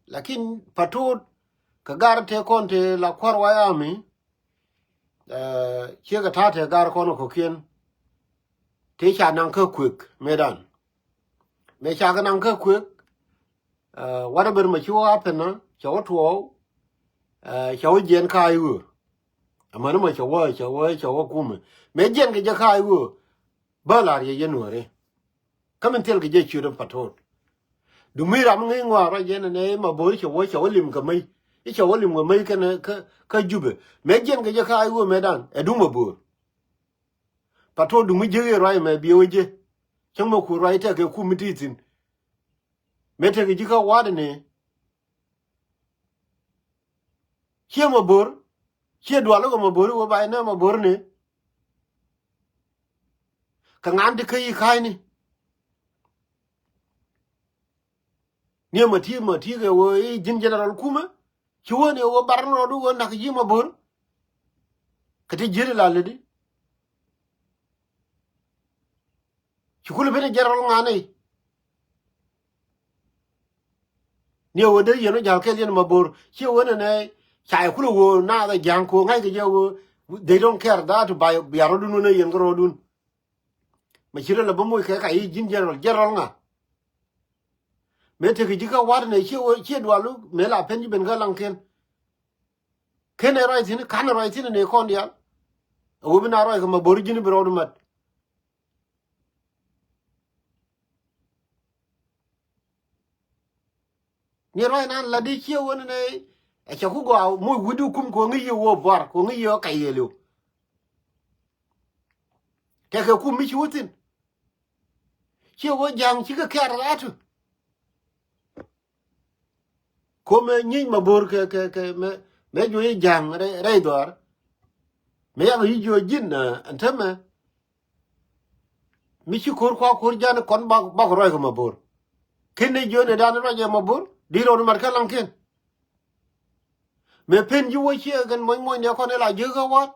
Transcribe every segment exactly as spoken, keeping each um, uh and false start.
Lakin Patot kɛ gar tëë kɔn tëë la kua̱r White Army, eh, ciek kɛ ta̱a̱ tëë gar kɔn kɔ̱kiɛn. Tëë ca naŋ kä kuëk mëëdan. Mëë ca kɛ naŋ kä kuëk, eh, whatever mɛ ci wä happen na, cɛ wä tuɔɔk, eh, cɛ wä jiɛn ka̱a̱c ɣöö. Amäni mɛ cɛ wä, cɛ wä, cɛ wä kumɛ. Mëë jiɛn kɛ jɛ ka̱a̱c ɣöö, bä la̱r yɛ yɛn wääri. Kä min thil kɛ jɛ ciöt in Patot. Dumi ram ŋi̱i̱c ŋɔaar rɔ jɛn ɛn ɛ Mabor cɛ wä, cɛ wä lim kɛ mäc. I̱ cɛ wä lim kɛ mäc kɛn kä, kä Jubɛ. Mëë jiɛn kɛ jɛ ka̱a̱c ɣöö mëëdan, ɛ duŋ Mabor. Patot dumi jiäk i̱ ruac mɛ biɛ wä jɛ. Cäŋ mɛ ku ruac tɛk kɛ kum mi ti thi̱n. Mëë tekɛ ji̱ kä wa̱a̱dɛ ni. Ciɛ Mabor, ciɛ dual kɛ Mabor i̱ wä ba inɛ Mabor ni. Kɛ ŋa̱n ti kä yi ka̱a̱cni. Ni ma ti, ma ti kɛ wä i̱ ji̱n general kumɛ. Ci wä ni wä bar ni rɔɔdu wä nak ji̱ Mabor. Kɛ ti ji̱n la ledi. Ci kulɛ ben i̱ general ŋa̱n i̱. Ni ɣöö dee yɛn wä ja̱l kɛl yɛn Mabor. Ciɛ ɣöö nɛnɛ ca yɛ kulɛ ɣöö naath ɛ ja̱a̱ŋ kɛ ɣöö ŋa̱ckɛ jɛ ɣöö they don't care that ba bia rɔ̱dun wä nɛ yɛn kä rɔ̱dun. Mɛ ci rɛ lɛ bä moc kɛ ka i̱ ji̱n general, general ŋa. Mëë tekɛ ji̱ kä wa̱t nɛ ciɛ ɣöö ciɛ dual wä mëë la pen ji̱ ben kä laŋ ken. Ken ɛ ruac thi̱n, kan ɛ ruac thi̱n ni kɔn diaal. Ɛ ɣöö bi na ruac kɛ Mabor ji̱n bi rɔɔdu mat. Ni ruac nan la di ciɛ wen ne. Ɛ cɛ ku gɔaa moc wi̱du kum kɛ ŋi̱ yiëë wä buar kɛ ŋi̱ yiëë kɛ yiëë liw. Tɛkɛ kum mi ci wä thi̱n. Ciɛ wä ja̱a̱ŋ cikɛ kɛ̈r rɛ̈tu. Ko̱mɛ nyiec Mabor kɛ, kɛ, kɛ, mɛ, mɛ juɔc i̱ ja̱a̱ŋ rɛy, rɛy dhɔaar. Mɛ yakɔ yi̱ jiɔ ji̱n, ɛn täämɛ. Mi ci ko̱r kua̱r ko̱r ja̱a̱n kɔn bak, bak ruac kɛ Mabor. Ken ni jiɔ ni dan ruac ɛ Mabor, di rɔɔd mat kä laŋ ken. Mɛ pen ji̱ wä ciɛ kɛn mɔny mɔny ni kɔn ila jiök kä wa̱a̱t.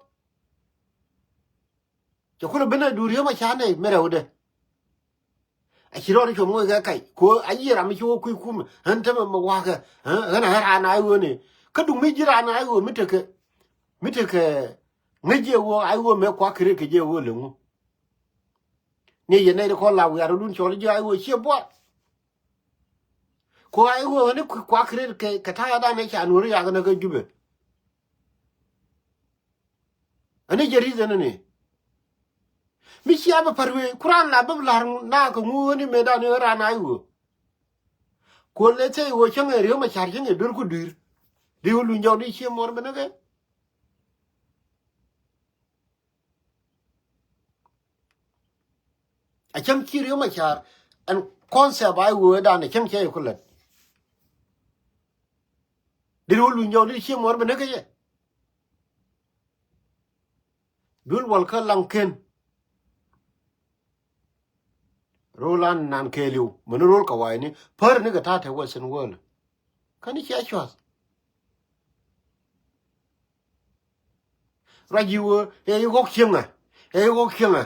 Cɛ kulɛ ben a duur yäm a ca nɛy mi rɛwdɛ. A ci rɔɔd cuɔm ŋɔc kɛ kac. Ko a yiëë ram mi ci wä kui̱ kumɛ. Ɣän tämɛ mɛ wa̱a̱kɛ. Ɣän a ɣän raan a i̱ ɣöö ni. Kä duŋ mi ji̱ raan a i̱ ɣöö mi tekɛ. Mi tekɛ ŋäc jɛ ɣöö a i̱ ɣöö mɛ kuak kɛ ret kɛ jɛ ɣöö leŋu. Ni yɛ nɛy ti kɔn la wiaar rɔ̱dun cɔl ji̱ a i̱ ɣöö ciɛ buar. Ko a i̱ ɣöö ɣän i̱ kuak kɛ ret kɛ, kɛ ta̱a̱ dan ɛ ca nuɔ̱ri yak nä kä Jubɛ. Ani jɛ ri̱th ɛn ni. Mi cia bä pa̱r wee, ku raan la bä la̱r na kɛ ŋu ni mëëdan ni raan a i̱ ɣöö. Kuɔl lɛ thɛy ɣöö cäŋ ɛ ri̱ew ma ca̱r cäŋ ɛ duer ku dui̱r. Ri̱ew luny jɔk di cie muɔr ben ni kɛ. A cäŋ ci ri̱ew ma ca̱r ɛn concept a i̱ ɣöö dan ɛ cäŋ cɛ i̱ ku lät. Di ri̱ew luny jɔk di cie muɔr ben ni kɛ yɛ. Duel wal kä laŋ ken. Rol an nan kɛɛliw. Mɛn rol kɛ wa̱i̱ni. Pär ni kɛ ta̱a̱ te Western world. Kä ni cia cua̱th. Ruac ji̱ wee, ɛ i̱ ɣɔ̱k cieŋ ɛ. Ɛ i̱ ɣɔ̱k cieŋ ɛ.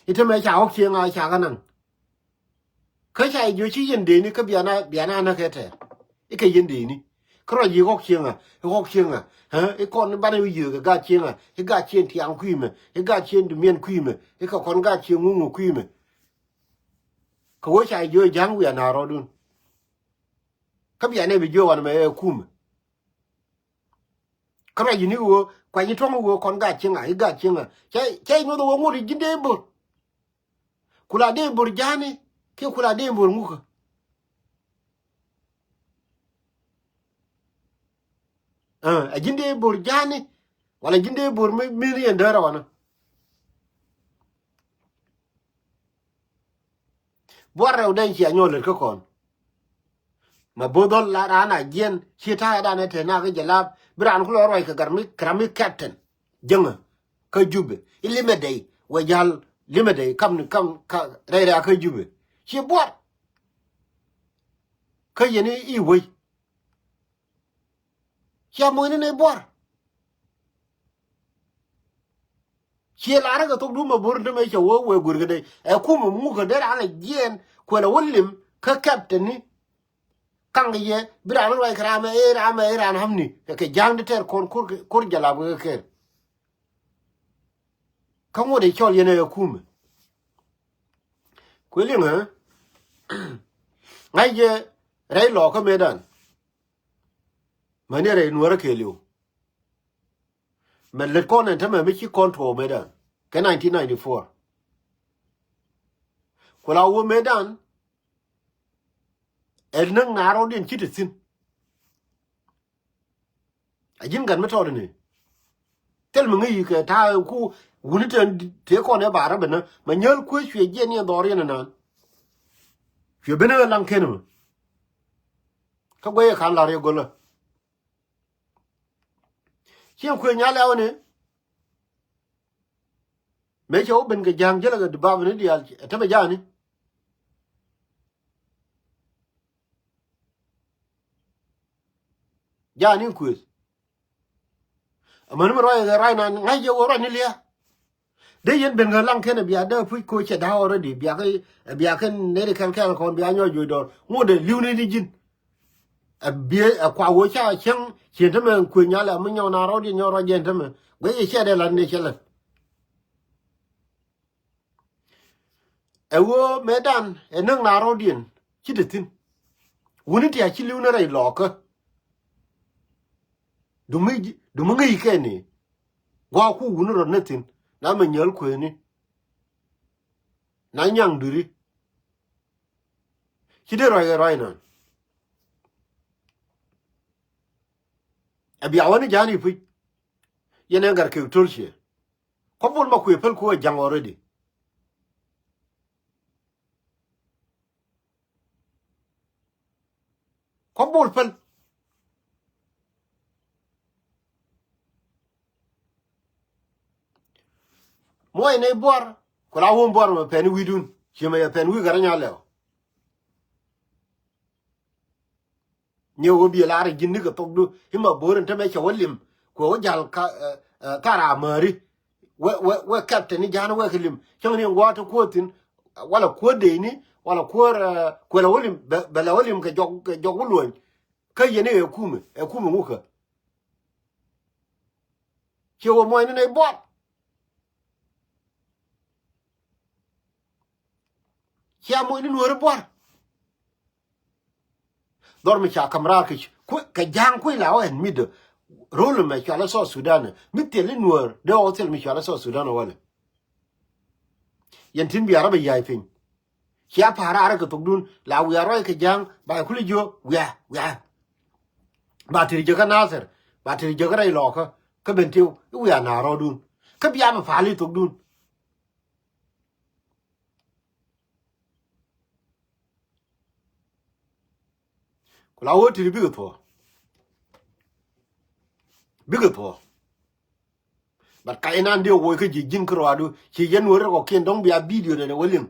I̱ te mɛ ca ɣɔ̱k cieŋ ɛ ca kɛ naŋ. Kä ca i̱ jiö ci yɛn dee ni kä biana, biana na kɛ tɛɛr. I̱ kɛ yɛn dee ni. Kä ruac ji̱ ɣɔ̱k cieŋ ɛ, i̱ ɣɔ̱k cieŋ ɛ. Ɛ, i̱ kɔn i̱ banɛ wi̱i̱ yio̱o̱ kɛ gaat cieŋ ɛ. I̱ gaat cieŋ tiaŋ kui̱ mɛ. I̱ gaat cieŋ dumiɛn kui̱ mɛ. I̱ kɛ kɔn gaat cieŋ ŋuŋ kui̱ mɛ. Kɛ wee ca i̱ jiö ja̱ŋ wi̱i̱ a na rɔɔdun. Kä bianɛ bi jiö wanɛ mɛ ɛ kumɛ. Kä ruac ji̱ ni ɣöö kuany i̱ tuɔ̱ŋ ɣöö kɔn gaat cieŋ a, i̱ gaat cieŋ a. Cɛ, cɛ i̱ nyuɔth ɣöö ŋot i̱ ji̱n dee bo̱r. Kula dee bo̱r ja̱a̱ni kiɛ kula dee bo̱r ŋukä. Ɛ, ɛ ji̱n dee bo̱r ja̱a̱ni wala ji̱n dee bo̱r mi, mi ni ɛn däär ɛ wanä. Buar rɛw dɛn cia nyɔl lät kä kɔn. Ma bo̱o̱th dhɔl la raan a jiɛn ci ta̱a̱ dan ɛ te nak kä jɛ lap bi raan kulɔ ruac kɛ gat mi kɛ ram mi captain. Jäŋä kä Jubɛ i̱ limɛ dɛy wɛ jal limɛ dɛy kam ni kam ka rɛy rɛy a kä Jubɛ. Ci buar. Kä yɛn i̱ wei. Cia moc ni nɛy buar. Cie la̱rä kɛ thok duun ma bo̱r ni te mɛ cɛ wee wee guer kɛ dee. Ɛ kumɛ ŋuk kɛ dee raan lɛ jiɛɛn kuɛlɛ wä lim kä captain ni. Kaŋ kɛ yɛ bi raan ruac kɛ ram ɛ ram ɛ ram hamni kɛ ja̱a̱ŋ di tɛr kɔn kur, kur jalap kɛ kɛɛr. Kä ŋot ɛ cɔl yɛn ɛ kumɛ. Kuɛ liŋ ɛ ŋa̱c jɛ rɛy lɔɔkä mëëdan. Mäni rɛy nuɔrä kɛɛliw. Mɛ lät kɔn ɛn tämɛ mi ci kɔn tuɔɔk mëëdan kɛ nineteen ninety-four. Ku la wä mëëdan ɛ näk na rɔɔdiɛn ci te thi̱n. A ji̱n gat mi tɔɔt ni thil mi ŋäc kɛ ta̱a̱ ku wuni te tëë kɔn ɛ ba rɔ ben nä mɛ nyäl kuec cuɛ jiɛn ni ɛ dhɔriɛn ɛnan. Cuɛ ben ɛ laŋ ken mɛ kä guɛy ɛ ka̱n la̱r yɛ gölä. Cieŋ kuëë nyal ɛwä ni mëë cɛ wä ben kɛ ja̱a̱ŋ jälɛ kɛ dubabä ni diaal ɛ tämɛ ja̱a̱ni. Ja̱a̱ni kuëth. Amäni mi ruac kɛ ruac nan ŋa̱c jɛ wä ruac ni lia̱a̱. Dee yɛn ben kɛ laŋ kɛn ɛ bia dee puc koc cɛ da̱a̱ already bia kɛ bia kɛn neri kɛl kɛl kɔn bia nyɔc juɔc dɔɔr ŋot dee li̱w ni ni ji̱n. Ɛ biɛ ɛ kua wä ca cäŋ cien tämɛ kuëë nyal ɛ mi nyɔk na rɔɔdiɛn nyɔk ruac jɛn tämɛ guic ɛ cɛ dee la̱t ni cɛ lät. Ɛ ɣöö mëëdan ɛ näk na rɔɔdiɛn ci te thi̱n. Wuni ti a ci li̱w ni rɛy lɔɔkä. Dumi dumi ŋäc kɛn ni gua̱a̱ku wuni rɔ ni thi̱n na mɛ nyäl kuëëni. Na nyaŋ duri ci dee ruac kɛ ruac naan. Ɛ bia wä ni ja̱a̱n i̱ puc. Yɛn ɛ gat kek to̱l ciɛ. Kɔ bol ma kuëë päl ku ɛ ja̱ŋ already. Kɔ bol päl. Muɔc ni buar ku la wum buar mɛ pɛn wi̱dun ci mɛ yɛ pɛn wi̱i̱ gat rɛ nyal lɛw. Nyɛ wä biɛ lar ji̱n ni kɛ thokdu i̱ ma bo̱o̱r in te mɛ cɛ wä lim kuɛ wä jal ka thar a märi. Wɛ wɛ wɛ kɛp te ni ja̱a̱n wɛ kɛ lim cäŋ ni ŋua̱a̱ te kuäär thi̱n. Wala kuäär dee ni wala kuäär kuɛ lɛ wä lim bɛ lɛ wä lim kɛ jɔk kɛ jɔk wä luɔ̱ny. Kä yɛn i̱ ɛ kumɛ ɛ kumɛ ŋukä. Ciɛ wä muɔ̱ny ni nɛy buɔt. Cia moc ni nuɔ̱ɔ̱ri buar. Dhɔr mi ca ka̱m raar kɛ kɛ ja̱a̱ŋ kui̱ la wä ɛn midä. Ro̱l mɛ cualä South Sudan mi thil ni nuɔ̱ɔ̱r dee wä thil mi cualä South Sudan walɛ. Yɛn tin bia rɔ bɛ ya̱a̱c piny. Cia pa̱a̱r raar kɛ thokdun la wiaa ruac kɛ ja̱a̱ŋ ba kuli jiö wiaa wiaa. Ba tiri jɛ kä Nathir ba tiri jɛ kä rɛy lɔɔkä kä ben tiw i̱ wiaa na rɔɔdun. Kä bia mi pa̱a̱l i̱ thokdun. Ku la wä tiri bikɛ thuɔ̱ɔ̱. Bikɛ thuɔ̱ɔ̱. But ka inan diɛ woc kä ji̱ ji̱n kä ruaadu ci yɛn wä rɛ kɔ kiɛn dɔ̱ŋ bia bidio nɛ dɛ wä liŋ.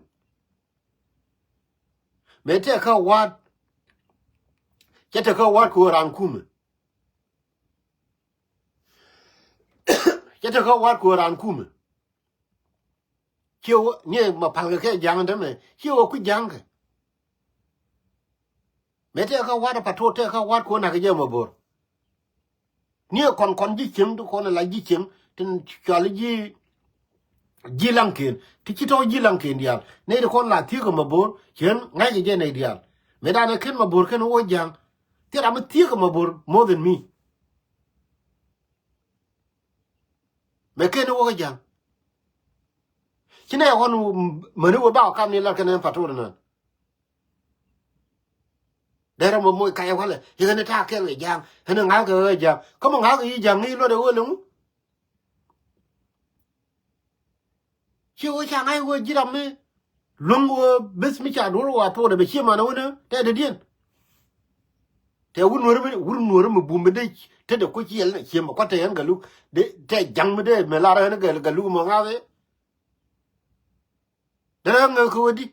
Mëë tɛk kä wa̱a̱t. Cɛ tɛk kä wa̱a̱t kɛ wä raan kumɛ. Cɛ tɛk kä wa̱a̱t kɛ wä raan kumɛ. Ciɛ wä ni ma palkɛ kɛ ja̱a̱ŋ dämɛ ciɛ wä kui̱ ja̱a̱ŋkɛ. Mëë tɛk kä wa̱a̱t a pa̱t tuɔt tɛk kä wa̱a̱t kuɔn nakä jɛ ma bo̱r. Ni ɛ kɔn kɔn ji̱ cieŋ ti kɔn ɛ la ji̱ cieŋ tin cual ji̱ ji̱ laŋkiɛn ti ci tɔ̱ ji̱ laŋkiɛn diaal nɛy ti kɔn la thiek ɛ ma bo̱r cien ŋa̱ckɛ jɛ nɛy diaal. Mëë danɛ ken ma bo̱r ken wä ja̱a̱ŋ. Thil ram mi thiek ɛ ma bo̱r more than me. Mɛ ken wä kä ja̱a̱ŋ. Ci nɛ kɔn mäni wä bak kam ni lat kɛn ɛn pa̱t tuɔt ɛnɛn. Derɛ mɔ moc kayɛ walɛ i̱ ɣän i̱ ta̱a̱ kɛl kɛ ja̱a̱ŋ ɣän i̱ ŋa̱l kɛ ɣä ja̱a̱ŋ kä mɔ ŋa̱l kɛ yi ja̱a̱ŋ ŋi̱i̱c luɔt ɛ ɣöö liŋu. Ci ɣöö ca ŋa̱c ɣöö ji̱ ram mi luäŋ ɣöö beth mi ca duɔ̱r ɣɔaa thuɔɔdɛ bɛ cie man ɣöö ni tɛt dädiɛn. Tɛ wur nuɔ̱ri mi wur nuɔ̱ri mi bum mi dee tetdɛ kuc ciɛl ni cie mɛ kuat tɛ ɣän galuk tɛ ja̱ŋ mi dee mɛ lar ɣän galuk mɔ ŋa̱th ɛ. Derɛ ɣän ŋäk kɛ ɣöö di.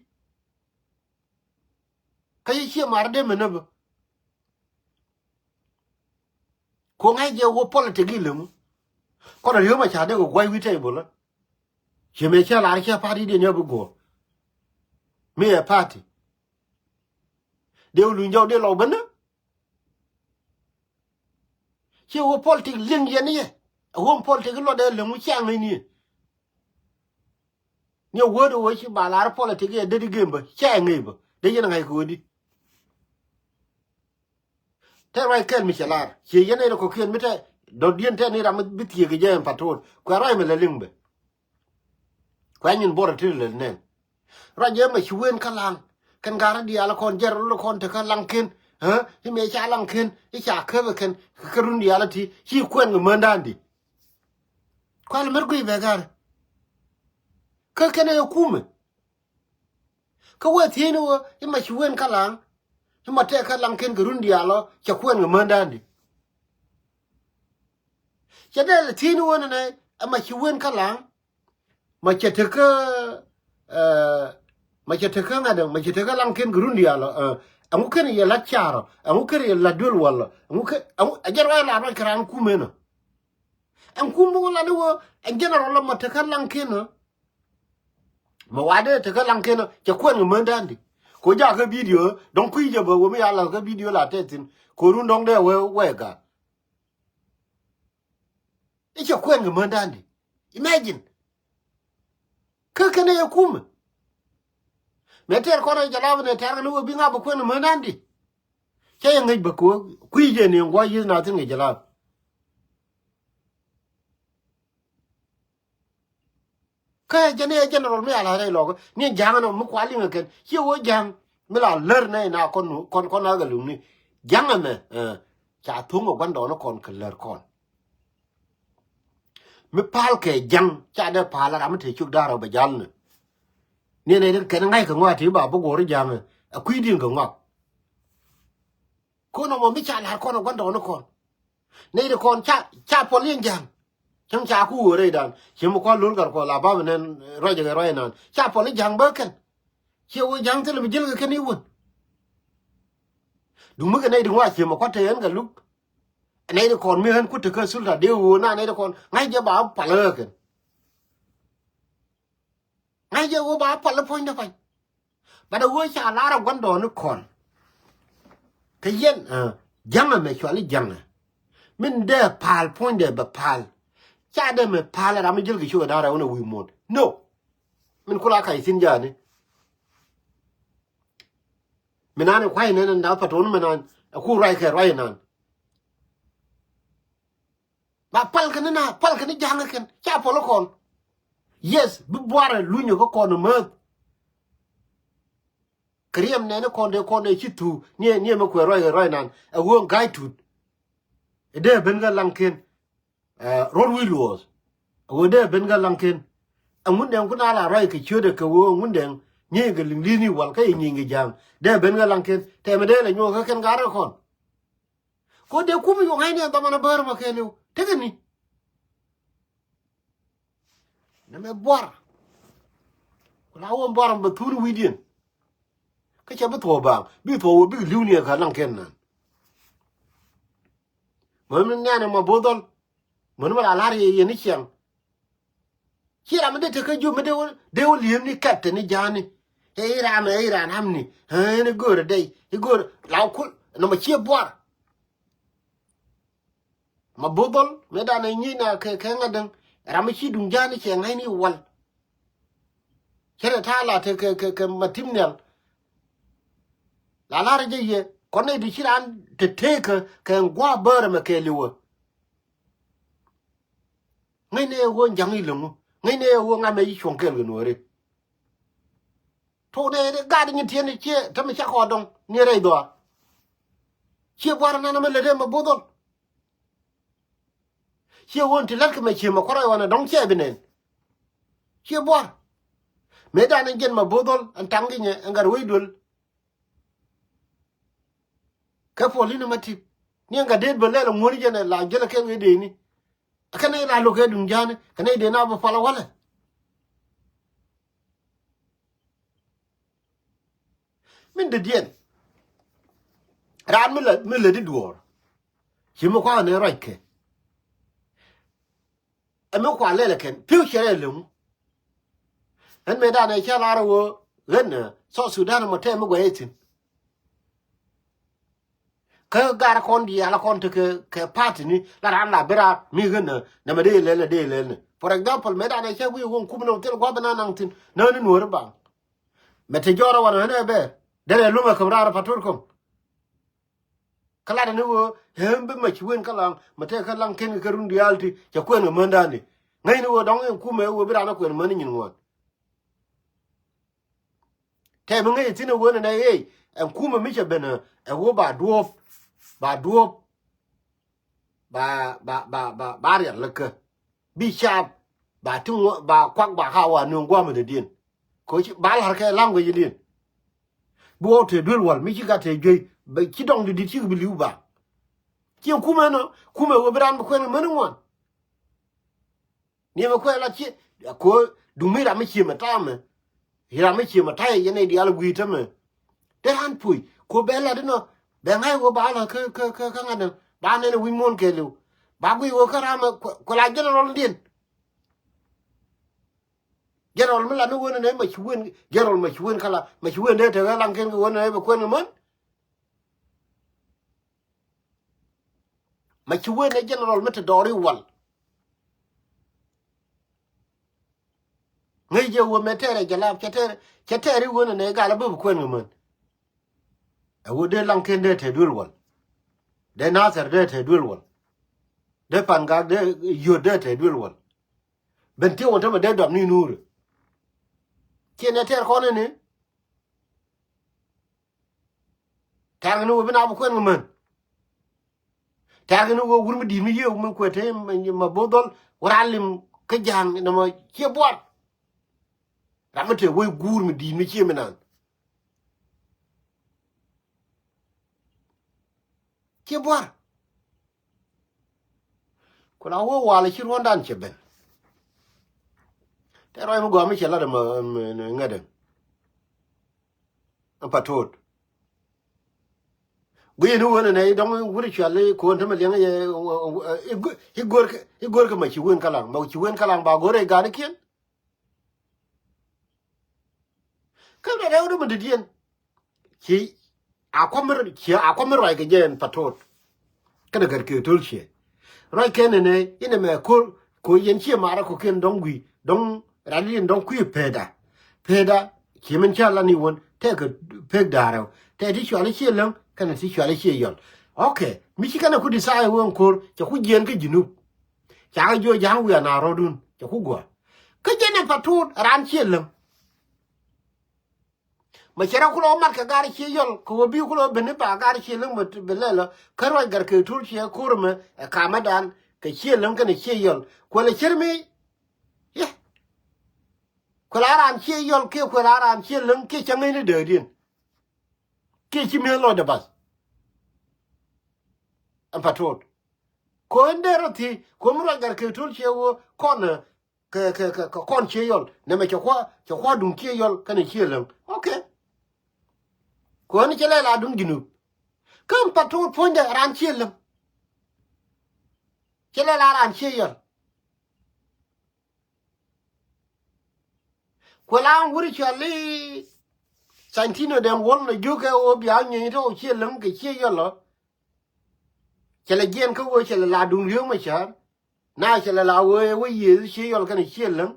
Kä ci ciɛ mar dee mi näbä. Kuɔŋ ɛ jɛ wä politik i̱ leŋu. Kɔn a riöm a ca dee kɛ gua̱c wi̱i̱ table. Ciɛ mëë cä lar cä party diɛn yä bi guɔ̱ɔ̱r. Mi ɛ party. Dee wä luny jɔw dee lɔw bä nä. Ciɛ wä politik liŋ yɛn yɛ. A wä politik luɔt dee liŋ wä cia ŋäc ni yɛ. Ni a wä dee wä ci ba lar politik yɛ dee di gem bä cia ŋäc bä dee yɛn ŋa̱c kɛ wä di. Tɛ ruac kɛl mi cɛ lar ciɛ yɛn nɛy rɛ kɔ̱kiɛn mi tɛ dɔ̱diɛn tɛ ni ram mi bi thiek kɛ jɛ ɛn patrol kuɛ ruac mi lɛ liŋ bɛ. Kuɛ nyin buɔrɛ ti lɛ nɛn. Ruac jɛ mɛ ci wen kä laŋ kɛn garä diaal kɔn jɛr rol kɔn te kä laŋ ken. I̱ mɛ ca laŋ ken i̱ ca käp ɛ kɛn kä run diaal ti ci kuɛn kɛ mändan di. Kual mɛr guiy bɛ garä. Kä kɛn ɛ kumɛ. Kä wee thiecni wä i̱ ma ci wen kä laŋ i̱ ma tɛk kä laŋ ken kɛ run diaal ɔ cɛ kuɛn kɛ mändan di. Cɛ dee lɛ thiecni wä nɛnɛ ɛ ma ci wen kä laŋ. Ma cɛ tekä ma cɛ tekä ŋa̱t ma cɛ tekä laŋ ken kɛ run diaal ɔ. Ɛŋu ken yɛ lat caar ɔ ɛŋu ken yɛ lat duel wal ɔ ɛŋu ken ɛŋu ɛ jɛ ruac la ruac kɛ raan kumɛ nɔ. Ɛn kum buk la ni wä ɛn general la ma tekä laŋ ken ɔ. Ma wa dee tekä laŋ ken ɔ cɛ kuɛn kɛ mändan di. Ko jak kä video dɔŋ kui̱ jɛ bä wä mi ya la kä video la tɛ thin ko run dɔŋ dee wee wee gat. I̱ cɛ kuɛn kɛ mändan di. Imagine. Kä kɛn ɛ yɛ kumɛ. Mɛ tɛr kɔn ɛ jɛ lap ni tɛr kɛ ni wä bi ŋa bä kuɛn kɛ mändan di. Cä yɛ ŋäc bä kɛ wä kui̱ jɛ ni ŋuɔ yi̱th na thin kɛ jɛ lap. Kä jɛn ɛ general mi ala rɛy lɔk ni ja̱ŋ nɔ mi kual liŋ kɛn ci wä ja̱ŋ mi la lär nɛ na kɔn kɔn kɔn a gɛ luŋni ja̱ŋ ɛmɛ. Ca thuŋ ɛ gua̱ndɔɔn kɔn kɛ lär kɔn. Mi pal kɛ ja̱ŋ ca dee pal ram mi te cuk da̱r ɛ bɛ jal ni. Ni nɛ kɛn ŋa̱c kɛ ŋɔak ti ba bi go̱r ja̱ŋ ɛ kui̱ din kɛ ŋɔak. Kon ɔmɔ mi ca la̱r kɔn ɛ gua̱ndɔɔn kɔn. Nɛy ti kɔn ca ca pɔl in ja̱ŋ. Cäŋ ca ku wä rɛydan ci mi kɔn lol gat kɔn la bam nɛn ruac kɛ ruac nan ca pɔl in ja̱ŋ bä kɛn. Ciɛ wä ja̱ŋ thilɛ bi jil kɛ kɛn i̱ wän. Duŋ mi kɛ nɛy ti ŋuac ci mi kɔn te ɣän kɛ luk. Nɛy ti kɔn mi ɣän kut te kä sulta dee wä na nɛy ti kɔn ŋa̱c jɛ ba pal ɣä kɛn. Ŋa̱c jɛ wä ba pal i̱ puɔ̱nydä pa̱ny. Bat a wee ca lar a gua̱ndɔɔŋni kɔn. Kɛ yɛn ja̱ŋɛ mɛ cuali ja̱ŋɛ. Min dee pa̱a̱l puɔ̱nydɛ bɛ pa̱a̱l. Ca dee mɛ pa̱a̱l ram mi jäl kɛ cukɛ da̱ŋ rɛw ni wi̱i̱ muɔ̱t no. Min kula kac thi̱n ja̱a̱ni. Min an ɛ kua̱c nɛn ɛn da̱ŋ pa̱t wun min an ɛ ku ruac kɛ ruac ɛn an. Ba pal kɛ ni na pal kɛ ni ja̱ŋ kɛn ca pɔl kɔn. Yes bi buarɛ lunyɛ kä kɔn mäth. Kɛ riɛm nɛni kɔn dee kɔn dee ci thu niɛ niɛ mi kuɛ ruac ruac nan ɛ ɣöö ga̱a̱c tut. Ɛ dee ben kä laŋ ken. Rot wi̱i̱ luɔɔth ɛ ɣöö dee ben kä laŋ ken. Ɛ ŋun dɛŋ kun ala ruac kɛ ciötdɛ kɛ ɣöö ŋun dɛŋ nyieeny kɛ liŋ li̱i̱ni wal kä yɛ nyieeny kɛ ja̱ŋ dee ben kä laŋ ken tɛmɛ dee lɛ nyuɔk kä kɛn ga̱a̱r kä kɔn. Ko dee kum yuɔk ŋa̱cni ɛn dhaman a bäär mɛ kɛɛliw tekɛ ni. Nɛmɛ buar. Ku la wä buar mɛ bɛ thun wi̱diɛn. Kä cɛ bi thuɔɔk baaŋ bi thuɔɔk wä bikɛ li̱w ni ɛ kä laŋ kɛn nan. Mɛ mi nianɛ mɛ bo̱o̱th dhɔl. Mɛ ni mɛ la la̱r yɛ yɛn ni ciɛŋ. Ci ram mi dee tekä jup mi dee wä li̱em ni kɛp te ni ja̱a̱ni. Ɛ iran ɛ iran amni ɛ ni go̱o̱rɛ dɛy i̱ go̱o̱rɛ la wä kul nɔmɔ ciɛ buar. Ma bo̱o̱th dhɔl mëë danɛ nyiec na kɛ kɛ ŋa̱t däŋ. Ram mi ci duŋ ja̱a̱ni cɛ ŋa̱cni wal. Cɛ rɛ ta̱a̱ la te kɛ kɛ kɛ ma tim nhial. La la̱rä jɛ yɛ kɔn nɛy ti ci raan te teekä kɛ ŋua̱a̱ bäärä mɛ kɛ liwä. Ŋäcnɛ ɛ ɣöö ja̱ŋ i̱ läŋu ŋäcnɛ ɛ ɣöö ŋamɛ i̱ cuɔ̱ŋ kɛɛl kɛ nuɔ̱ɔ̱ri. Tok nɛ gat nyin tiɛn i̱ ciɛ tämɛ cakɔ dɔ̱ŋ ni rɛy dhɔaar. Ciɛ buar nan mɛ lät ɛmɛ bo̱o̱th dhɔl. Ciɛ ɣöö ti la̱tkɛ mɛ ciɛ mɛ kua̱r ɛ ɣɔn ɛ dɔ̱ŋ ciɛ bi nɛn. Ciɛ buar. Mëë dan ɛn jiɛn mɛ bo̱o̱th dhɔl ɛn taŋ ki nyɛ ɛn gat wec duel. Kɛ puɔl in ma tip ni ɛn ka det bä lɛl ŋuɔ̱n jɛn ɛ la jälɛ kɛn kɛ dee ni. Kɛn ɛ la lo̱k kɛ duŋ ja̱a̱ni kɛn ɛ dee na bä pal ɛ walɛ. Min dee diɛn raan mi lät mi lät i̱ duɔɔr. Ci mi kua̱n ɛ ruac kɛ. Ɛ mi kua lɛl ɛ kɛn pi̱w cɛ rɛ leŋu. Ɛn mëë danɛ cä lar ɛ ɣöö ɣän ɛ South Sudan mɔ tɛm mi guɛc ɛ thi̱n. Kä gar kɔn diaal kɔn tekɛ kɛ party ni la ran la bi raar mi ɣän nɛ nɛmɛ dee lɛl nɛ dee lɛl nɛ. For example mëë danɛ cä wi̱i̱ wä kum nɛ wä thil gua̱th bi na naŋ thi̱n nä ni nuɔ̱ɔ̱ri baŋ. Mɛ te jɔɔrä wanɛ ɣän ɛ bɛɛr derɛ lumɛ käm raar pa̱t tuɔt käm. Kä latdɛ ni ɣöö ɣän bi Mac Ci Wen kä laŋ mɛ tëë kä laŋ ken kɛ run diaal ti cɛ kuɛn kɛ män da̱a̱n di. Ŋäcni ɣöö dɔ̱ŋ ɛn kumɛ ɣöö bi raan ɛ kuɛn män nyin ŋuɔ̱n. Tɛm mi ŋäc thi̱n ɛ ɣöö nɛnɛ ɣeec ɛn kumɛ mi cɛ ben ɛ ɣöö ba duɔ̱ɔ̱p ba duɔ̱ɔ̱p ba ba ba ba ba riɛl lä kä bi caap ba ti ŋuɔ ba kuak ba ka wa nööŋ gua̱a̱mɛ dee diɛn. Kɛ ɣöö ci ba la̱r kɛ language diɛn. Bi wä te duel wal mi ci gat te juey bɛ ci dɔŋ di dit ci bi liw ba. Ci kumɛ nɔ kumɛ wä bi ran bi kuɛn män ŋuan. Ni mɛ kuɛ la ci ko duŋ mi ram mi ci mɛ tamɛ. Ram mi ci mɛ tay yɛn dial gui tamɛ. De ran pui ko bɛ la di nɔ bɛ ŋa̱c wä ba la kä kä kä kä ŋa̱t ba nɛn wi̱c muɔ̱n kɛ liw. Ba gui wä kä ram mɛ ko la general diɛn. General mi la ni wä nɛ nɛ Mac Ci Wen general Mac Ci Wen kala Mac Ci Wen dee te ɣä laŋ ken kɛ wä nɛ bɛ kuɛn kɛ män. Mac Ci Wen ɛ general mi te dɔɔri wal. Ŋäc jɛ wä mɛ tɛɛrɛ jɛ lap cɛ tɛɛrɛ cɛ tɛɛri wä nɛ nɛ gal a bä bi kuɛn kɛ män. Ɛ wä dee laŋ ken dee te duel wal. Dee Nathɛr dee te duel wal. Dee Pan Gak dee yot dee te duel wal. Ben ti wä tämɛ dee dɔam ni nuuri. Ciɛ nɛ tɛɛr kɔn ni ni. Tɛ̈rkɛ ni wä bi na bi kuɛn kɛ män. Tɛ̈rkɛ ni wä wur mi di̱i̱t mi yiëë mi kuɛ te ma bo̱o̱th dhɔl wä ran lim kä ja̱a̱ŋ nɔmɔ ciɛ buar. Ram mi te wä guur mi di̱i̱t mi cië mi naan. Ciɛ buar. Ku la wä wal ci ruɔ̱ndan cɛ ben. Tɛ ruac mi gɔaa mi cɛ lat ɛmɛ ŋädɛ. Ɛn Patot. Gui̱i̱ni wen ɛnɛ i̱ dɔ̱ŋ wut i̱ cual i̱ ko̱n tämɛ liɛŋ yɛ i̱ go̱r kɛ Mac Ci Wen Kalaŋ, Mac Ci Wen Kalaŋ ba go̱r ɛ ganikiɛn. Kä dɛ rɛw dämɛ dädiɛn. Ci a kua̱m mi ci a kua̱m mi ruac kɛ jɛ ɛn Patot. Kɛnɛ gɛr kɛ to̱l ciɛ ruac kɛn ɛnɛ inɛ mɛ ko̱r ko̱ yɛn ciɛ marä ko̱ kiɛn dɔ̱ŋ gui̱ dɔ̱ŋ rat liɛn dɔ̱ŋ kui̱ peda. Peda ci min ca la ni wän tɛk kɛ pek da̱rɛ tɛk ti cual i̱ ciɛ läŋ kɛnɛ ti cual i̱ ciɛ yɔl. Ok mi ci kɛnɛ ku decide wä ɛn ko̱r cɛ ku jiɛn kä Junub. Cakɛ jiɔ ja̱a̱ŋ wiaa na rɔ̱dun cɛ ku gua̱a̱. Kä jɛn ɛn Patot ran ciɛ läŋ. Mɛ cɛ rɔ kulɔ mat kɛ gar cie yɔl kɛ wä bi kulɔ ben ni ba gar cie läŋ bɛ lɛl kä ruac gar kɛ tul cie ko̱r mɛ ɛ kamä dan kɛ cie läŋ kɛnɛ cie yɔl kuɛlɛ cär mi. Yɛ kuɛl a ran cie yɔl kiɛ kuɛl a ran cie läŋ kiɛ cä ŋäcni dääkdiɛn. Kiɛ ci mi̱eth lɔcdɛ bath. Ɛn Patot ko̱n dee rɔ thiec ko̱n mi ruac gar kɛ tul cie wä kɔn kɛ kɛ kɛ kɔn cie yɔl nɛmɛ cɛ kua̱ cɛ kua̱ duŋ cie yɔl kɛnɛ cie läŋ. Ok. Kuäni cɛ lɛ la duŋ Junub. Kä ɛn Patot puɔ̱nydɛ ran cie läŋ. Cɛ lɛ la ran cie yɔl. Kuɛ la wuri cɔl i̱ Santino dɛn wuɔl nɔ jiök kɛ ɣöö bia nyieeny tɔ̱ cie läŋ kɛ cie yɔl ɔ. Cɛ lɛ jiɛn kä ɣöö cɛ lɛ la duŋ li̱eew mɛ cäär. Na cɛ lɛ la ɣöö ɛ wä yiëëth cie yɔl kɛnɛ cie läŋ.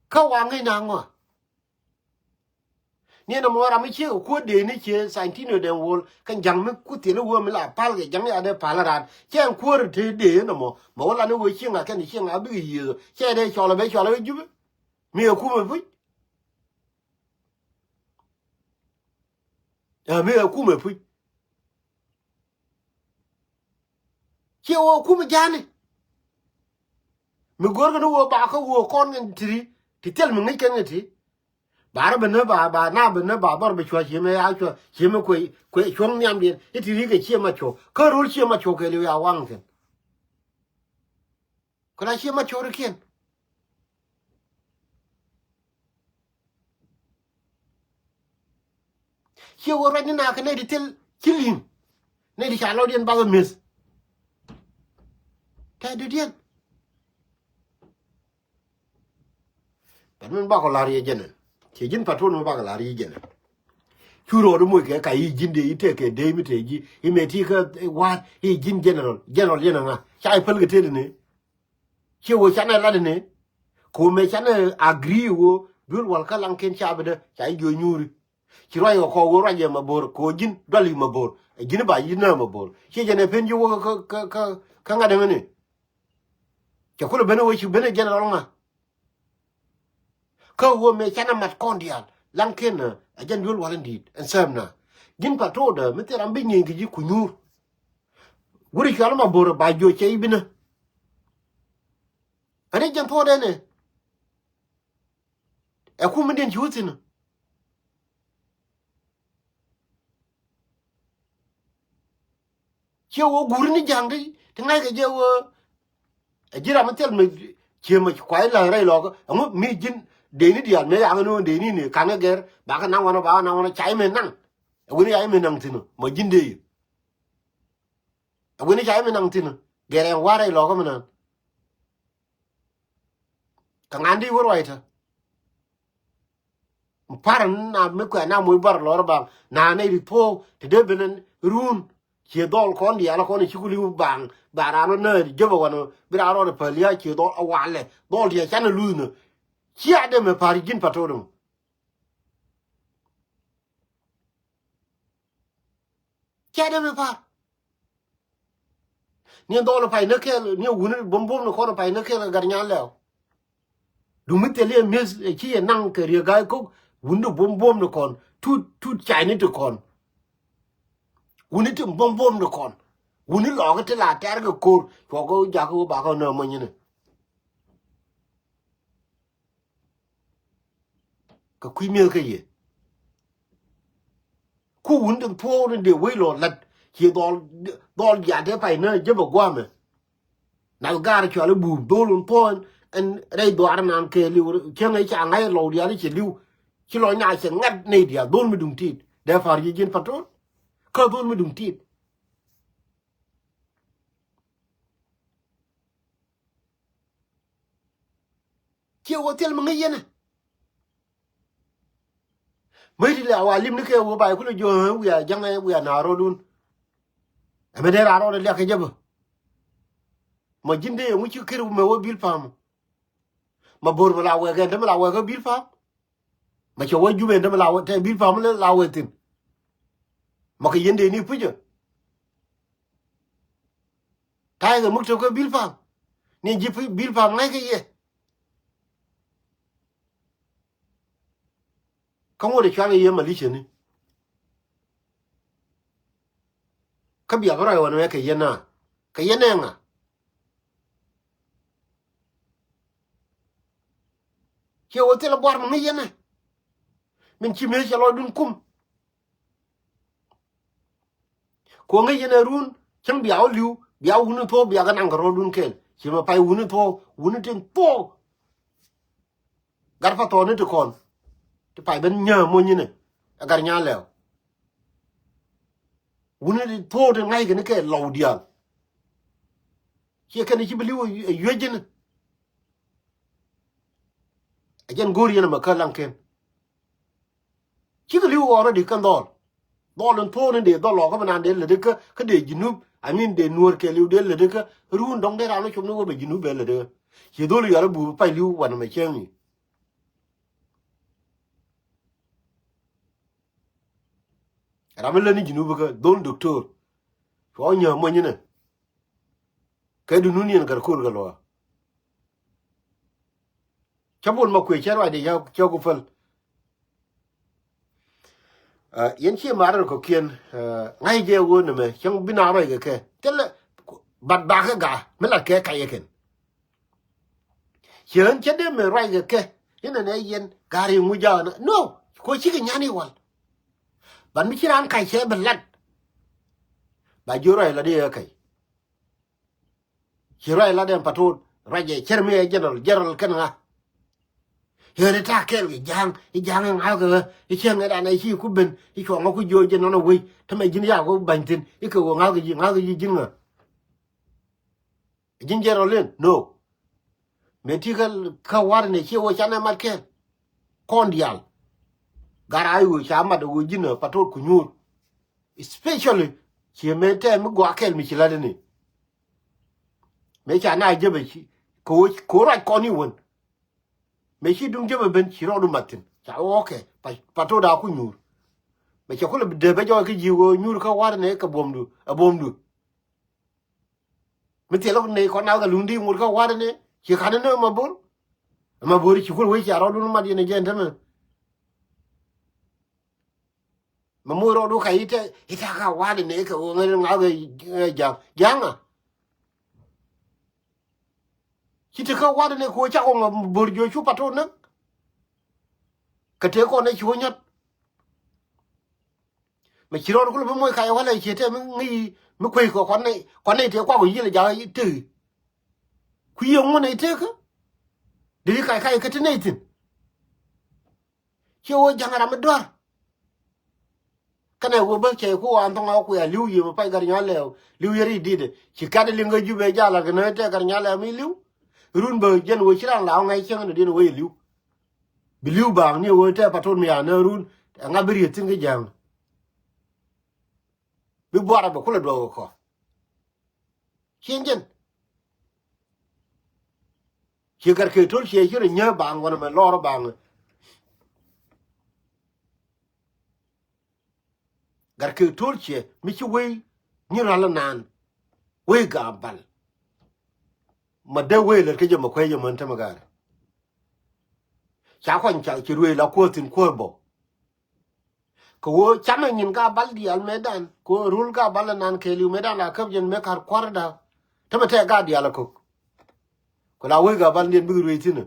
Kä wa ŋäc na ŋɔa. Ni ɛn ɛmɔ ram mi ciek ɛ kuäär dee ni cie Santino dɛn wuɔl kɛn ja̱ŋ mi ku thil i̱ ɣöö mi la pal kɛ ja̱ŋ ya dee pal raan cɛ ɛn kuäär te dee ɛn ɛmɔ mɛ wä la ni ɣöö cieŋ a kɛn cieŋ a bikɛ yiëëth ɔ cɛ dee cɔl ɛ bɛ cɔl ɛ bɛ jup. Mi ɛ kumɛ puc. Ɛ mi ɛ kumɛ puc. Ciɛ wä kumɛ ja̱a̱ni. Mi go̱o̱rkɛ ni wä ba kä wä kɔn kɛn ti ti thil mi ŋäc kɛn kɛ ti. Ba rɔ bi nä ba ba na bi nä ba bɔr bi cua ciemɛ ya cua ciemɛ kuɛ kuɛ cuɔ̱ŋ nhiamdiɛn i̱ ti ri kɛ ciemɛ cuɔ kä ro̱l ciemɛ cuɔ kɛ liw ya waŋ kɛn. Kɛ la ciemɛ cuɔ ri kiɛn. Ciɛ wä ruac ni na kɛ nɛy ti thil ci li̱ŋ. Nɛy ti ca lɔcdiɛn bakɛ meth. Tɛ dödiɛn. Bɛn min bakɔ la̱r yɛ jɛnɛ. Ciɛ ji̱n Patot mi bakɔ la̱r yɛ jɛnɛ. Cu rɔɔdu moc kɛ ka i̱ ji̱n dee i̱ tëëkɛ dee mi tëë ji̱ i̱ mëë ti kä wa̱a̱t i̱ ji̱n general, general yɛn ɛ ŋa? Ca i̱ päl kɛ tëëdɛ ni. Ciɛ wee canɛ lat ni. Kɛ wee mëë canɛ agree wee duel wal kä Laŋken ca bi dee ca i̱ jiɔ nyuuri. Ci ruac kɛ kɔk wee ruac yɛ Mabor kɛ wee ji̱n dual i̱ Mabor. Ɛ ji̱n ba yi̱n nä Mabor. Ciɛ jɛn ɛ pen ji̱ wä kä, kä, kä, kä ŋa̱t ɛmɛ ni. Cɛ kulɛ ben wee ci ben ɛ general ŋa? Kä wee mëë canɛ mat kɔn diaal Laŋken ɛ jɛn duel wal in di̱i̱t ɛn sɛm na. Ji̱n Patodä mi thil ram bi nyieny kɛ ji̱ ku nyuur. Wuri cual Mabor ba jiɔ cɛ i̱ binä. Ani jɛn thuɔɔdɛ ni. Ɛ kum mi diɛn ci wä thi̱n. Ciɛ wä guuri ni ja̱a̱ŋ ti ti ŋa̱ckɛ jɛ wä. Ɛ ji̱ ram mi thil mi cië mi kuay la̱ŋ rɛy lɔkä ɛŋu mi ji̱n dee ni diaal mëë yakä ni wä dee ni ni ka̱n kɛ gɛr bakɛ naŋ wanɔ bakɛ naŋ wanɔ ca imɛ naŋ. Ɛ wen ca imɛ naŋ thi̱n mɔ ji̱n dee i̱. Ɛ wen ca imɛ naŋ thi̱n gɛr ɛn wa̱r rɛy lɔkä mi na̱n. Kɛ ŋa̱n di wä ruac tä. Par na mi kuɛ na moc bar lɔr baŋ na nɛy ri thuɔ̱k te dee ben run. Ciɛ dhɔl kɔn diaal kɔn ci ku li̱w baŋ ba raan wä nääri jepɛ wanɔ bi raan rɔɔdɛ päl ya ciɛ dhɔl a walɛ dhɔl diaal canɛ luth nä. Cia dee mɛ par ji̱n Patodä mɔ. Cia dee mɛ par. Ni dhɔl pay ni kɛɛl ni wuni buɔm buɔm ni kɔn pay ni kɛɛl kɛ gat nyan lɛw. Duŋ mi thil yɛ mi̱eth ɛ ci yɛ naŋ kɛ riek ga̱a̱c ko̱k wuni buɔm buɔm ni kɔn tut tut cayni ti kɔn. Wuni ti buɔm buɔm ni kɔn wuni lɔɔk ti la tɛr kɛ ko̱r cuɔk kɛ jakä wä bakɛ nä monyini. Kɛ kui̱ mi̱eth kä yɛ. Ku wun tin thuɔɔk ni dee wec lɔ lat ci dhɔl dhɔl diaal te pay nä jepɛ guamɛ. Nath gaar cual i̱ buup dhol in thuɔɔk ɛn rɛy dhuaar nan kɛɛliw cäŋ i̱ ca ŋa̱c lɔw diaal i̱ cɛ li̱w. Ci lɔ nya cɛ ŋa̱t nɛy diaal dhol mi duŋ ti̱i̱t dee pa̱r ji̱ ji̱n Patod. Kä dhol mi duŋ ti̱i̱t. Ciɛ wä thil mi ŋäc yɛn ɛ. Mäc ti lɛ a wa lim ni kɛ wä bay kulɛ jiɔ ɛ wiaa jaŋ ɛ wiaa na rɔɔdun. Ɛmɛ dee raa rɔɔdɛ liak kɛ jɛ bä. Ma ji̱n dee yɛ ŋuci kir mɛ wä bil pam. Ma bo̱r mɛ la wɛɛk ɛn te mɛ la wɛɛk kä bil pam. Ma cɛ wä jup ɛn te mɛ la wɛɛk tɛ bil pam la wɛɛk thin. Ma kɛ yɛn dee ni pucä. Ta̱yɛ kɛ muk tök kä bil pam ni ji̱ pi bil pam ŋa̱ckɛ yɛ. Kä ŋot ɛ cual kɛ yɛ malicia ni. Kä bia bä rɔy ɣɔn wee kɛ yɛn na kɛ yɛn nɛ ŋa. Ciɛ wä thilɛ buar mi ŋäc yɛn nɛ. Min ci mëë cɛ lɔcdun kum. Kuɔ ŋäc yɛn ɛ run cäŋ bia wä li̱w bia wuni thuɔ̱k bia kɛ naŋ kɛ rɔɔdun kɛl ci mɛ pay wuni thuɔ̱k wuni tin thuɔ̱k. Gat pa thɔɔni ti kɔn ti pay ben nyää monyinɛ ɛ gat nyaa lɛw. Wuni ti thuɔ̱k ti ŋa̱c kɛn kɛ lɔw diaal. Ciɛ kɛn ci bi li̱w ɛ yuec ji̱n. Ɛ jɛn go̱o̱r yɛn ɛmɛ kä Laŋken. Cikɛ li̱w already kɛn dhɔl. Dhɔl in thuɔ̱ɔ̱n in dee dhɔl lɔkä mi naan dee lätdä kä kä dee Junub. I mean dee nuɔ̱ɔ̱r kɛ li̱w dee lätdä kä ruun dɔ̱ŋ dee raan wä cop ni wä bɛ Junub bɛ lätdä kä. Ci dhol yɔal i̱ bup i̱ pay li̱w wanɛ mɛ cäŋ i̱. Ram mi lät ni Junub kä dhol doctor. Cuɔ nyääk monyinɛ. Kɛ dunun yɛn gɛr ko̱r kɛ luaak. Cä bol ma kuëë cɛ ruacdɛ cä ku päl. Yɛn ciɛ ma̱a̱r rɔ kɔ̱kiɛn ŋa̱c jɛ ɣöö nɛmɛ cäŋ bi na ruac kɛ kɛ thilɛ. Bat bakä ga̱a̱ mi lat kɛ kac yɛ kɛn. Ciɛ ɣän cä dee mɛ ruac kɛ kɛ inɛ nɛ yɛn ga̱a̱r iŋu ja̱a̱n no. Kuɔ cikɛ nyan i̱ wal. Bat mi ci raan kac cɛ bɛ lat. Ba ji̱ ruac lat i̱ ɛ kac. Ci ruac lat ɛn Patod ruac ɛ cär mi ɛ general, general kɛn ŋa. Ɣän i̱ ta̱a̱ kɛɛl kɛ ja̱a̱ŋ i̱ ja̱a̱ŋ i̱ ŋa̱a̱k kɛ ɣä i̱ cäŋ ɛ dan ɛ ci ku ben i̱ cuɔ̱ŋ ɛ ku jiöc jɛ nɔn ɛ wec tämɛ ji̱n yak ku ba̱ny thi̱n i̱ kɛ ɣöö ŋa̱a̱k kɛ ji̱ ŋa̱a̱k kɛ ji̱ ji̱n ŋa. Ji̱n general in no. Mëë ti kä kä wa̱r in ɛ ci wä canɛ mat kɛɛl kɔn diaal. Gat a ɣöö ca mat ɣöö ji̱n ɛ Patot ku nyuur. Especially ciɛ mëë tɛm mi gɔaa kɛl mi ci la̱t ni. Mëë ca na jepɛ ci kɛ ɣöö, kɛ ɣöö ruac kɔn i̱ wän. Mëë ci duŋ jepɛ ben ci rɔɔdu mat thi̱n ca ɣöö kɛ Patot a ku nyuur. Mëë cɛ kulɛ dee bɛ jɔɔc kä ji̱ ɣöö nyuur kä wa̱r ni kɛ buɔ̱mdu ɛ buɔ̱mdu. Mi thilɛ ni kɔn na kɛ luŋ di ŋut kä wa̱r ni ci ka̱n ni ma bo̱r. Ma bo̱r ci kul wec ca rɔɔdun mat yɛn ɛ jɛn tämɛ. Ma moc rɔɔdu ka i̱ tɛ i̱ tɛ ka wa̱r ni kɛ ŋa̱ ŋa̱ kɛ ja̱ŋ ja̱ŋ a. Ci te kä wa̱r ni kɛ ɣöö ca kɔŋ ma bo̱r jiö cu Patot näk. Kɛ tëë kɔn ɛ ci wä nyɔt. Mɛ ci rɔɔd kulɛ bi moc kac walɛ ciɛ tɛ mi ŋi̱i̱ mi kueec kɔ kɔn nɛy kɔn nɛy tëë kuak wi̱i̱ yil jakä tëk. Ku yiëë ŋun nɛy tëk kä dee kac kac kä ti nɛy thi̱n. Ciɛ wä ja̱ŋ ram mi dua̱r. Kɛnɛ wä bä cɛ ku wan thɔŋ a kuɛ li̱w yiëë mi pac gat nyal lɛw li̱w yɛ ri di̱t ci kat liŋ kä Jubɛ ja̱ la̱r kɛ nä tɛ gat nyal lɛw mi li̱w. Run bä jɛn wä ci ran la ŋa̱c cäŋ ni diɛn wä yɛ li̱w. Bi li̱w baaŋ ni ɣöö tɛ Patot mi a nä run. Ɛŋa bi riet thi̱n kä ja̱a̱ŋ. Bi buar a bɛ kulɛ duɔk kɔ. Cien jɛn. Ciɛ Gat Kek To̱l ciɛ ci rɔ nyääk baaŋ wanɛ mɛ lɔr baaŋ. Gat Kek To̱l ciɛ mi ci wei nyi ralä naan. Wei Gabal. Ma dee wei lät kä jɛ ma kuec jɛ män tämɛ ga̱a̱r. Ca kuany ca ci ruëëc la kuäär thi̱n kuäär bä. Kɛ ɣöö camɛ nyin Gabal diaal mëëdan kɛ ɣöö rul Gabal ɛ naan kɛɛliw mëëdan la käp jɛn mëë ka̱r kua̱r da̱a̱k. Tämɛ tɛk gaat diaal ɛ ko̱k. Kɛ la wec Gabal niɛn bikɛ ruëëc thi̱n ɛ.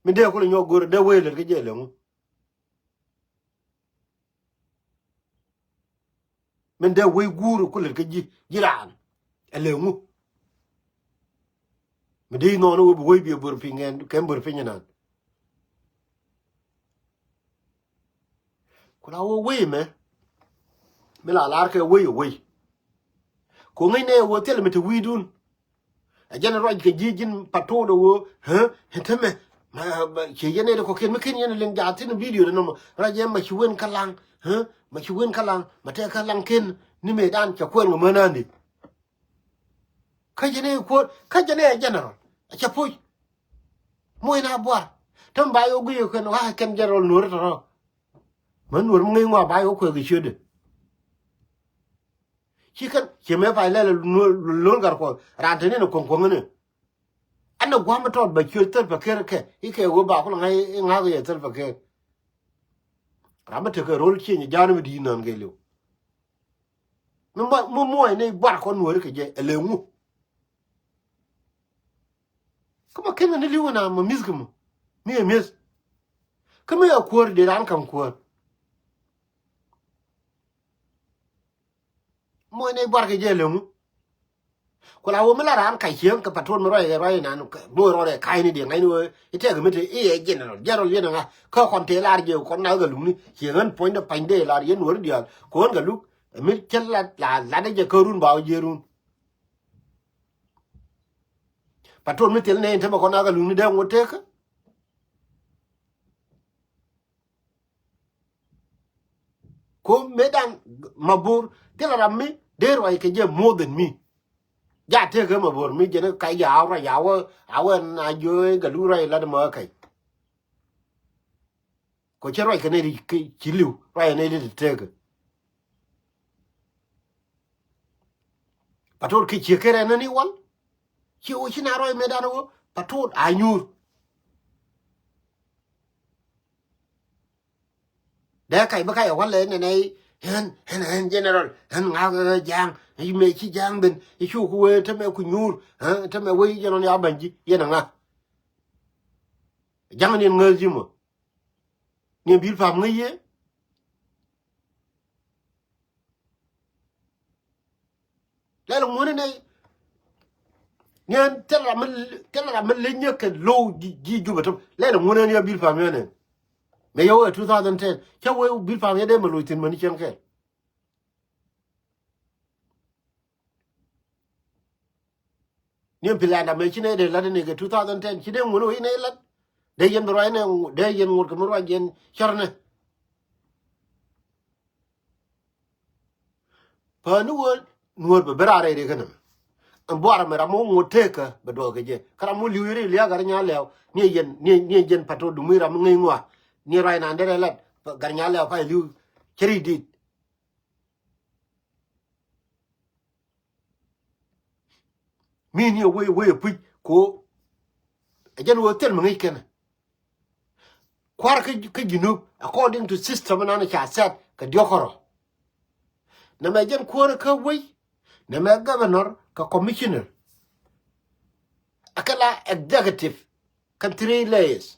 Min dee kulɛ nyɔk go̱r ɛ dee wec lät kä jɛ lɛŋu. Min dee wec guur ku lät kä ji̱ ji̱ raan. Ɛ lëë ŋu? Mi dee inɔɔni wee bi wec bi ɛ bör piny ŋɛn kɛn bör piny inan. Ku la wä wec mɛ mi la lar kɛ wec ɛ wec. Ku ŋäcnɛ ɛ wä thilɛ mi te wi̱i̱dun. Ɛ jɛn ruac kɛ ji̱ ji̱n Patot ɛ ɣöö, hä, tämɛ. Ma, ma, ciɛ yɛn ɛ kɔ̱kiɛn mi ken yɛn liŋ jaat thi̱n bidio dɛ nɔmɔ. Ruac yɛn ma ci wen kä laŋ, hä, ma ci wen kä laŋ, ma tɛk kä laŋ ken ni mëëdan cɛ kuɛn kɛ mänandi. Kä jɛn ɛ kuäär, kä jɛn ɛ general. A cɛ puc. Muɔc na buar. Täm ba yɛ guic kɛ kɛn, wa kɛn general nuɔ̱ɔ̱ri tɔ̱rɔ. Mä nuɔ̱ɔ̱r mi ŋäc ŋɔak ba yɛ kuɛk kɛ ciötdɛ. Ci kɛn ciɛ mëë pay lɛl lo̱l gat kuɔth raan te ni ni kuɔŋ kuɔŋ ni. Ɛn ni gua̱a̱m mi tɔt bɛ ciöt thil pɛ ker kɛ i̱ kɛ ɣöö ba kulɛ ŋa̱c i̱ ŋa̱k yɛ thil pɛ ker. Ram mi tekɛ ro̱l cieny ja̱a̱n mi di̱i̱t nään kɛ li̱w. Mi muɔc, mi muɔc ni buar kɔn nuɔ̱ɔ̱ri kɛ jɛ ɛ lëë ŋu. Kä ma ken ni li̱w na ma mi̱th kä ma mi ɛ mi̱th. Kä mi ɛ kuäär dee raan ka̱m kuäär. Muɔc ni buar kɛ jɛ lëŋu. Ku la wä mi la raan kac cieŋ kɛ Patot mi ruac kɛ ruac inan muɔc rɔɔdɛ ka̱cni diɛ ŋa̱cni wee i̱ tɛk mi te i̱ ɛ general, general yɛn ɛ ŋa. Kä kɔn tëë lar jɛ kɔn na kɛ lukni cieŋ ɣän puɔ̱nydɛ pa̱nydɛ lar yɛn nuɔ̱ri diaal kɛ ɣän kɛ luk. Mi cä la la latdä jɛ kä run ba wä jiɛ run. Patot mi thil nɛy in tämɛ kɔn akɛ luŋni dee ŋot tekä. Ko mëëdan Mabor thilɛ ram mi dee ruac kɛ jɛ more than me. Ja tekä Mabor mi jɛn kac ja a ruac a wä a wä na jiö in kɛ luŋ ruac lat mɛ kac. Kɔ cɛ ruac kɛ nɛy ti ci li̱w ruac kɛ nɛy ti ti tekä. Patot kɛ ciek kɛ rɛn ni wal. Ci wä ci na ruac mëëdan wä Patot a nyuur. Dee kac bi kac a wal lɛ nɛnɛ ɣän ɣän ɣän general ɣän ŋa̱k ɣän ja̱a̱ŋ i̱ mëë ci ja̱a̱ŋ ben i̱ cu ku wee tämɛ ku nyuur tämɛ wee jɛn ɣän ya ba̱ny ji̱ yɛn a ŋa̱. Ja̱ŋ ni ɛn ŋäth ji̱ mɔ. Ni bil pam ŋäc yee. Lɛl ŋuɔ̱ni nɛy. Ni ɛn thil ram mi, thil ram mi leny nyɛ kɛ lo̱w ji̱, ji̱ Jubɛ tɔ̱p. Lɛl ŋuɔ̱ni ɛn ya bil pam yɛn ɛn. Mɛ yɛ wee two thousand ten. Cä wee bil pam yɛ dee mɛ lo̱c thi̱n mäni cieŋ kɛl. Ni ɛn plan da mɛ ci nɛ dee lat ni kɛ two thousand ten ci dee ŋun wee nɛ lat. Dee yɛn bi ruac nɛ dee yɛn ŋut kɛ mi ruac yɛn cɔr nɛ. Päni wä nuɔ̱ɔ̱r bɛ ben raar rɛy rɛy kä nɛmɛ. Ɛn buar ɛmɛ ram mi wä ŋot tekä bɛ duɔk kɛ jɛ. Kä ram mi wä li̱w yeri lia̱a̱ gat nya lɛw ni ɛ yɛn, ni ɛ, ni ɛ yɛn pa̱t tɔ dumi ram mi ŋäc ŋɔa. Ni ɛ ruac nan derɛ lat gat nya lɛw pa̱ li̱w cɛ ri dit. Mi ni ɛ wee wee ɛ puc ko. Ɛ jɛn wee thil mi ŋäc kɛnɛ. Kua̱r kä, kä Junub, according to system nan ca set kɛ diɔ̱k kärɔ. Nɛmɛ jɛn kuäär kä wec, nɛmɛ governor kɛ commissioner. Ɛ kɛ la executive kɛ three layers.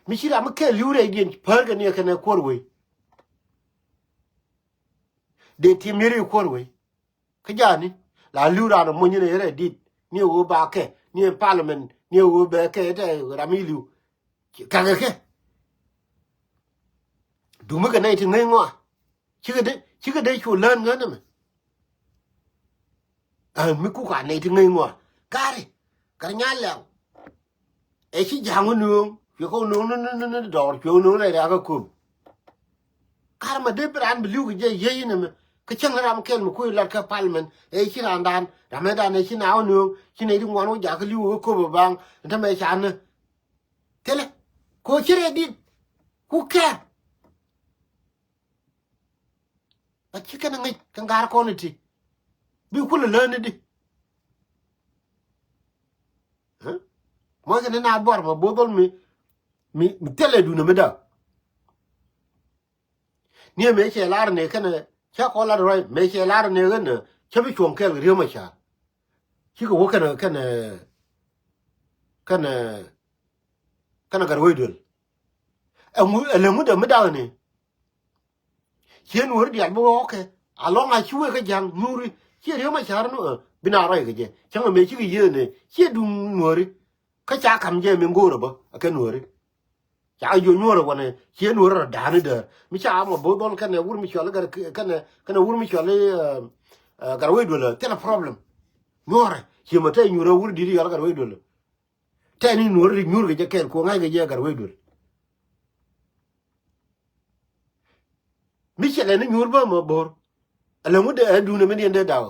Mi ci ram mi kɛ li̱w rɛydiɛn päär kɛ ni ɛ kɛnɛ kuäär wec. Dee ti mi̱ri kuäär wec. Kä ja̱a̱ni la li̱w raan ɛ mony in ɛ yɛrɛ dit ni ɛ ɣöö ba kɛ ni ɛ parliament ni ɛ ɣöö bɛ kɛ tɛ ram mi li̱w. Kakɛ kɛ. Dumi kɛ nɛy ti ŋäc ŋɔa. Cikɛ dee, cikɛ dee cu lään ŋän ɛmɛ. Ɛ mi kuk a nɛy ti ŋäc ŋɔa. Gari. Gat nya lɛw. Ɛ ci ja̱a̱ŋ wä nööŋ cuɛ kɛ wä nööŋ ni, ni, ni, ni dɔɔr cuɛ wä nööŋ rɛy riakä kööp. Kar ma dee bi raan bi li̱w kɛ jɛ yiey inɛ mɛ kä cäŋ ni ram kɛl mi kui̱ lat kä parliament. Ɛ ci raandan ram ɛ dan ɛ ci na wä nööŋ ci nɛy ti ŋuan wä jakä li̱w wä kööp ɛ baŋ. Ɛn tämɛ ca ni thilɛ ko ci rɛy dit. Ku kɛɛr. Ba ci kɛn ŋäc kɛ ŋa̱r kɔn iti. Bi kulɛ läni di. Muɔckɛ ni na buar ma bo̱o̱th dhɔl mi, mi, mi thilɛ dunɛ mi da̱k. Ni mëë cɛ lar ni kɛnɛ cä kɔn lar ruac mëë cɛ lar ni ɣän cä bi cuɔ̱ŋ kɛl kɛ Riek Machar. Cikɛ wä kɛnɛ, kɛnɛ, kɛnɛ, kɛnɛ Gatwec Duel. Ɛŋu, ɛlɛŋu dee mi da̱k ni. Ciɛ nuɔ̱ɔ̱ri diaal bi wä ɣɔ̱kɛ. Alɔŋ a ci wee kä ja̱ŋ nyuuri ciɛ Riek Machar ni, ɛ, bi na rɔy kɛ jɛ. Cäŋ ɛmɛ cikɛ yiëënɛ ciɛ duŋ nuɔ̱ɔ̱ri. Kä ca ka̱m jɛ mi ŋo̱o̱rä bä ɛ kɛ nuɔ̱ɔ̱ri. Ca jiök nyuɔ̱ɔ̱rä wanɛ ciɛ nuɔ̱ɔ̱ri rɔ da̱a̱ni däär. Mi ca ma bo̱o̱th dhɔl kɛnɛ wur mi cɔl i̱ Gat, kɛnɛ, kɛnɛ wur mi cɔl i̱, ɛ, ɛ, Gatwec Duel ɛ thilɛ problem. Nyuɔ̱ɔ̱rä ciɛ ma te nyuurä wur di̱t i̱ yɔl i̱ Gatwec Duel. Tɛni nuɔ̱ɔ̱ri ri nyuur kɛ jɛ kɛɛl kuɔ ŋa̱ckɛ jɛ Gatwec Duel. Mi cɛ lɛ ni nyuur bä ma bo̱r. Ɛlɛ ŋut dee ɛ duundɛ mi diɛn dee daw.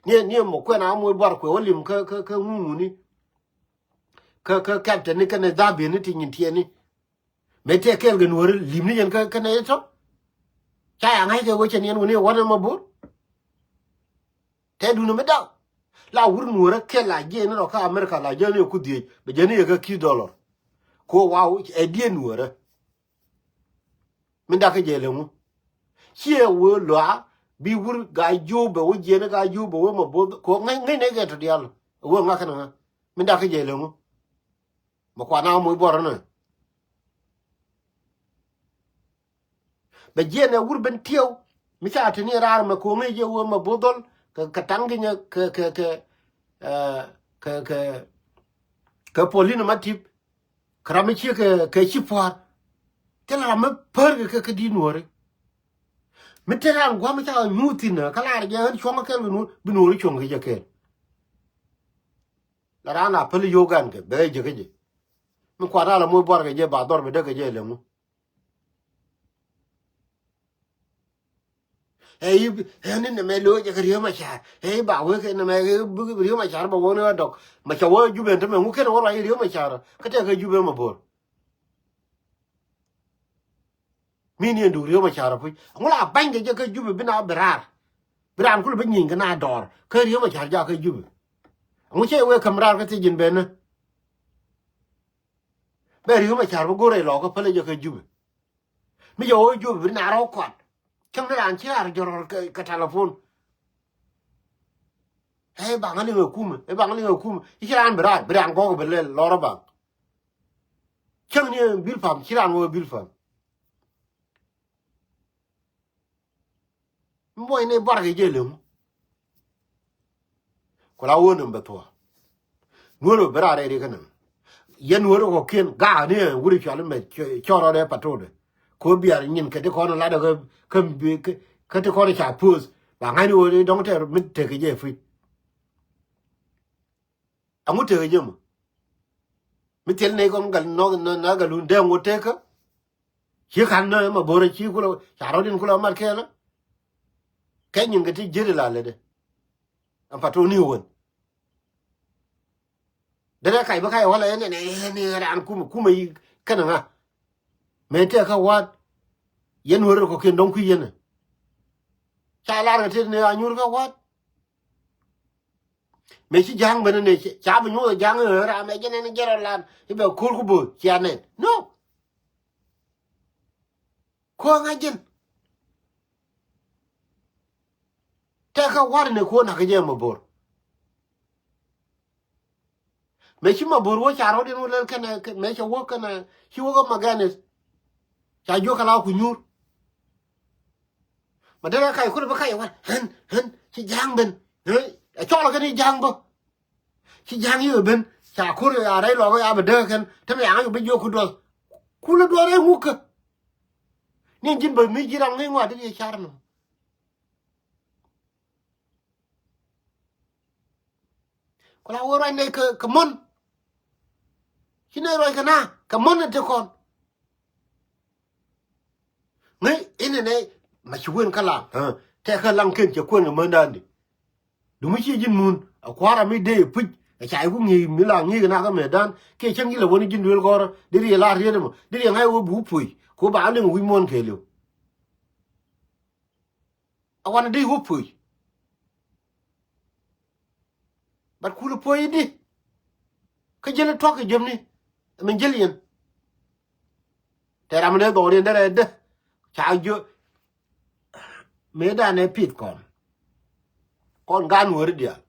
Niɛ, niɛ mɔ kuɛn a moc buar kuɛ wä lim kä, kä, kä ŋuŋuni. Kä, kä captain ni kɛnɛ dhabieni ti nyin tiɛni. Mëë tɛ kɛɛl kɛ nuɔ̱ɔ̱ri limni yɛn kä, kɛnɛ itɔ. Ca ya ŋa̱ckɛ wecɛ niɛn wuni ɛ wänɛ ma bo̱r. Tɛ duundɛ mi daw. La wur nuɔ̱ɔ̱rä kɛl la jiɛn ni rɔ kä America la jiɛn ni ɛ ku dhiec bɛ jiɛn ni ɛ kä ki̱th dollar. Ko wa ɛ diɛ nuɔ̱ɔ̱rä. Min dakä jɛ leŋu. Ciɛ wee lɔa bi wur ga jiöp bɛ wee jiɛn ga jiöp bɛ wee ma bo̱o̱th ko ŋäc, ŋäc nɛ kɛ tɔ diaal. Wee ŋa̱k kɛn ŋa̱. Min dakä jɛ leŋu. Ma kuan a moc buɔrä nɛ. Bɛ jiɛn ɛ wur ben tiɛw. Mi ca te ni raar mɛ ko ŋäc jɛ wee ma bo̱o̱th dhɔl kɛ, kɛ taŋ kinyɛ kɛ, kɛ, kɛ, ɛ, kɛ, kɛ, kɛ polin ma tip. Kä ram mi ciek kɛ, kɛ ci pua̱a̱r. Thilɛ ram mi pär kɛ, kɛ, kɛ di̱t nuɔ̱ɔ̱ri. Mi te raan gua̱a̱m mi ca nyuuth thi̱n kä lar jɛ ɣän cuɔ̱ŋ kɛ kɛl kɛ nuɔ̱ɔ̱r bi nuɔ̱ɔ̱ri cuɔ̱ŋ kɛ jɛ kɛɛl. La raan a päl yio̱w gan kɛ bɛ jɛ kä jɛ. Mi kuat a la moc buar kɛ jɛ ba dhɔr bɛ däk kɛ jɛ leŋu. Ɛ i̱, ɛ ni nɛmɛ lo̱c jɛ kɛ Riek Machar. Ɛ i̱ ba wek nɛmɛ kɛ bi Riek Machar ba wek ni ɣä dɔk. Ma ca wä Jubɛ ɛn tämɛ ŋu ken wä ruac Riek Machar. Kä tɛk kɛ Jubɛ ma bo̱r. Mi ni ɛn duk Riek Machar puc. Ŋu la ba̱ny kɛ jɛ kä Jubɛ bi na bi raar. Bi raan kul bi nyiny kɛ na dɔɔr. Kä Riek Machar jak kä Jubɛ. Ŋu cɛ wek käm raar kä thiec ji̱n ben ni. Bɛ Riek Machar bi go̱r rɛy lɔɔkä pälɛ jɛ kä Jubɛ. Mi jɛ ɣöö Jubɛ bi naar ɣä kɔat. Cäŋ ni raan ci raar jɔrɔr kɛ, kɛ telephone. Ɛ baŋ liŋ ɛ kumɛ, ɛ baŋ liŋ ɛ kumɛ. I̱ ci raan bi raar, bi raan gɔɔk bi lɛl lɔr ɛ baŋ. Cäŋ ni ɛ bil pam, ci raan ɣöö bil pam. Mi buɔy ni buar kɛ jɛ leŋ. Ku la wä ni bɛ thuɔ. Nuɔr bɛ raar rɛy ri kä nɛmɛ. Yɛn nuɔr kɔ kiɛn gaak ni wuri cual mɛ cɔr rɔdɛ patodɛ. Ko biar nyin kɛ ti kɔn ladɛ kä, kä, kä ti kɔn ca puɔth. Ba ŋa̱ni wä dɔŋ tɛr mi tekɛ jɛ puc. Aŋu tekɛ jɛ mɔ. Mi thil ni kɔn gal nɔk na galun dee ŋu tekä. Ci kan nä ma bo̱rä ci kulɛ ca rɔ̱diɛn kulɛ mat kɛɛlä. Kɛ nyin kɛ ti ji̱ri la lätdɛ. Ɛn pa̱t tɔ̱ ni wen. Derɛ kac bä kac wälɛ ɛn ɛn ɛn raan kumɛ kumɛ yi kɛnɛ ŋa. Mëë tɛk kä wa̱a̱t. Yɛn wä rɛ kɔ̱kiɛn dɔ̱ŋ kui̱ yɛn ɛ. Ca lar kɛ tet ni a nyuur kä wa̱a̱t. Mëë ci ja̱a̱ŋ ben ni ca bi nyuɔth ja̱a̱ŋ ɛ ram ɛ jɛn ɛn jɛn rɔ lan i̱ bɛ ko̱r ku bo̱o̱th cia nɛn. No. Kuɔ̱ŋ a ji̱n. Tɛk kä wa̱r ni kuɔ̱n akä jɛ Mabor. Mëë ci Mabor wä ca rɔ̱diɛn wä lɛl kɛnɛ mëë cɛ wä kɛnɛ ci wä kä Maganis. Ca juɔk kɛ la ku nyuur. Ma derɛ kac kurɛ bä kac wä ɣän ɣän ci ja̱a̱ŋ ben. Ɛ cɔl kɛn i̱ ja̱a̱ŋ bä. Ci ja̱a̱ŋ yikɛ ben ca kur a rɛy lɔk ya bɛ dee kɛn te bɛ yaŋ yuk bi jiök ku duɔth. Kulɛ duɔth rɛy ŋukä. Ni ji̱n bä mi ji̱ ram ŋäc ŋuat di car nɔ. Ku la wä ruac nɛy kɛ män. Ci nɛy ruac kɛ na kɛ män in te kɔn. Ŋäc inɛ nɛ ma ci wen kä laŋ. Tɛk kä laŋ ken cɛ kuɛn kɛ män da̱a̱n di. Dumi ci ji̱n mun a kua̱r a mi dee puc a ca iku ŋi̱i̱c mi la ŋi̱i̱c kɛ na kä mɛ da̱a̱n kiɛ cäŋ ji̱ la wä ni ji̱n duel gɔ̱rä di riɛ lar riet ɛmɔ di riɛ ŋa̱c wä bi wä puc ku ba liŋ wi̱c muɔ̱n kɛɛliw. A wanɛ dee wä puc. But kulɛ puɔ̱i di. Kä jäli tuɔ̱k kɛ jiäpni. Min jäli yɛn. Tɛ ram ni dhɔriɛn derɛ dee. Ca jiö. Mëë danɛ pith kɔn. Kɔn gan weri diaal.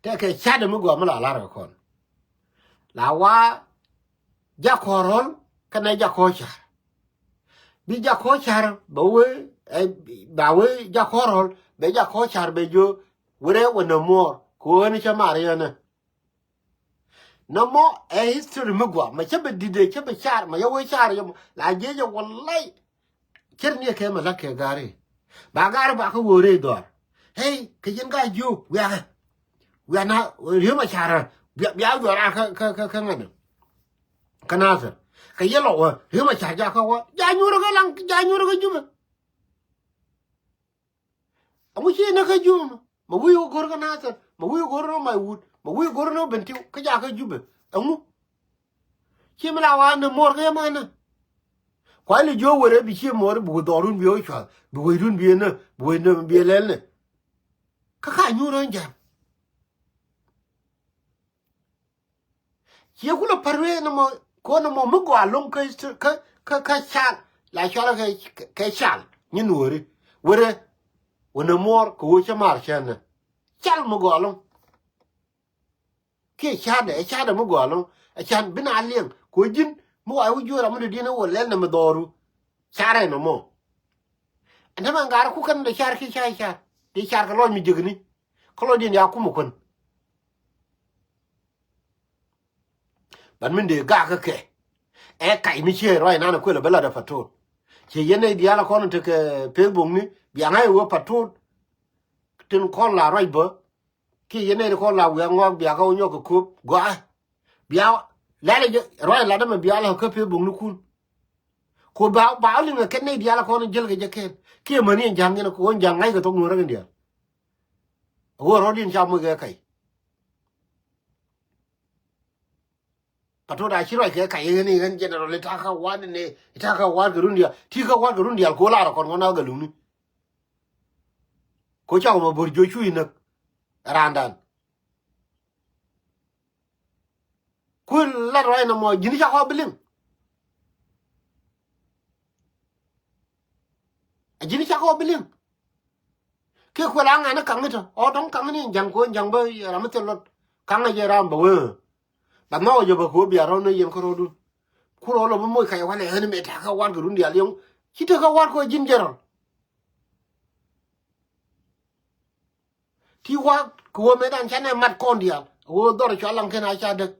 Tɛ kɛ cat mi gɔaa mi la lar kɛ kɔn. La wa jakɔr ɣɔl kɛnɛ jakɔr car. Bi jakɔr car bɛ wee ba wee jakɔr ɣɔl bɛ jakɔr car bɛ jiö. Werɛ wä nɛ muɔɔr kɛ ɣöö ni cä mar yɛnɛ. Nɔmɔ ɛ history mi gua ma cä bɛ didɛ cä bɛ car ma yɛ wee car yɛ mɔ la jiɛ jɛ wä lay. Cär ni kɛ mɛ la kɛ gari. Ba gari ba kä wä rɛ dhɔr. Hey kɛ yɛn ga jiö wiakɛ. Wiana riö ma car bia bia dhɔr a kä kä kä ŋanɛ. Kä Nasir kɛ yɛ lɔ wä riö ma car ja kä wä ja nyuur kä laŋ ja nyuur kä Jubɛ. Ɛŋu ci nä kä Jubɛ mɔ ma wi̱i̱ wä go̱r kä Nasir ma wi̱i̱ wä go̱r nä Maiwut ma wi̱i̱ wä go̱r nä Bentiu kä jakä Jubɛ. Ɛŋu ci mi la wa nä muɔr kä yɛ manä. Kuay li jiö wërɛ bi ci muɔr bi wä dhɔrun bi wä cuath bi wecdun bi nä bi wecdun bi lɛl nä. Kä ka nyuur ɣän ja̱a̱ŋ. Ciɛ kulɛ pär wee nɔmɔ ko̱n nɔmɔ mi gɔaa lo̱ŋ kä kä kä kä cal la cɔl kɛ cal nyin weri weri. Wä nɛ muɔr kɛ wä cä mar cɛn nɛ cal mi gɔaa lo̱ŋ. Kiɛ cadɛ ɛ cadɛ mi gɔaa lo̱ŋ ɛ can bi na liɛŋ kɛ wä ji̱n mi wa wä juɔr ram mi dee diɛn wä lɛl nɛ mi dhɔru. Carɛ nɔmɔ. Ɛn tämɛ ŋa̱r ku kɛn dee car kiɛ ca car dee car kɛ lɔc mi jiäkni. Kä lɔcdiɛn ya kumɛ kuän. Ban min dee gak kä kɛ ɛ kac mi ciɛ ruac nan kuël ɛ bä lat ɛ patot. Ciɛ yɛn nɛy diaal ɛ kɔn tekɛ peth bokni bia ŋa̱c ɛ wee patot. Tin kɔn la ruac bä kiɛ yɛn nɛy ti kɔn la wiak ŋɔak bia kä wä nyɔk kɛ köp gɔaa. Bia lɛl ɛ jɛ ruac lat ɛmɛ bia lɛ kä peth boknikun. Ku ba ba liŋ ɛ kɛn nɛy diaal ɛ kɔn jäl kɛ jɛ kɛn kiɛ mäni ɛn ja̱ŋ yɛn ɛ kɛ wä ja̱ŋ ŋa̱c kɛ thok nuɔ̱ɔ̱r ɛ kɛn diaal. Ɣöö rɔ̱diɛn ca moc kɛ kac. Patot a ci ruac kɛ kac ɣän i̱ ɣän general i̱ ta̱a̱ kä wa̱a̱t i̱ nɛ i̱ ta̱a̱ kä wa̱a̱t kɛ run diaal ti̱i̱ kä wa̱a̱t kɛ run diaal ko̱ lar kɔn kɔn a gɛ luŋni. Ko̱ cakɔ mɔ bo̱r jiö cuc näk. Raandan. Kuël lat ruac nɔmɔ ji̱n cakɔ bi liŋ. A ji̱n cakɔ bi liŋ. Kiɛ kuɛl a ŋa̱n ni kaŋ ni tɔ ɔ dɔ̱ŋ kaŋ ni ja̱ŋ ko̱ ja̱ŋ bä ram mi thil lot kaŋ a jɛ ram bä wee. Ba nhɔk jɛ bä ko̱ bia rɔ̱ ni yɛn kä rɔ̱dun. Ku rɔ̱ lɔ bä moc kac wanɛ ɣän mi ta̱kä wat kɛ run diaal yɔ̱ŋ ci tekä wat kɔ ji̱n jɛ rɔl. Ti wak kɛ wä metdan canɛ mat kɔn diaal a wä dhɔr cɔal laŋ ken a ca däk.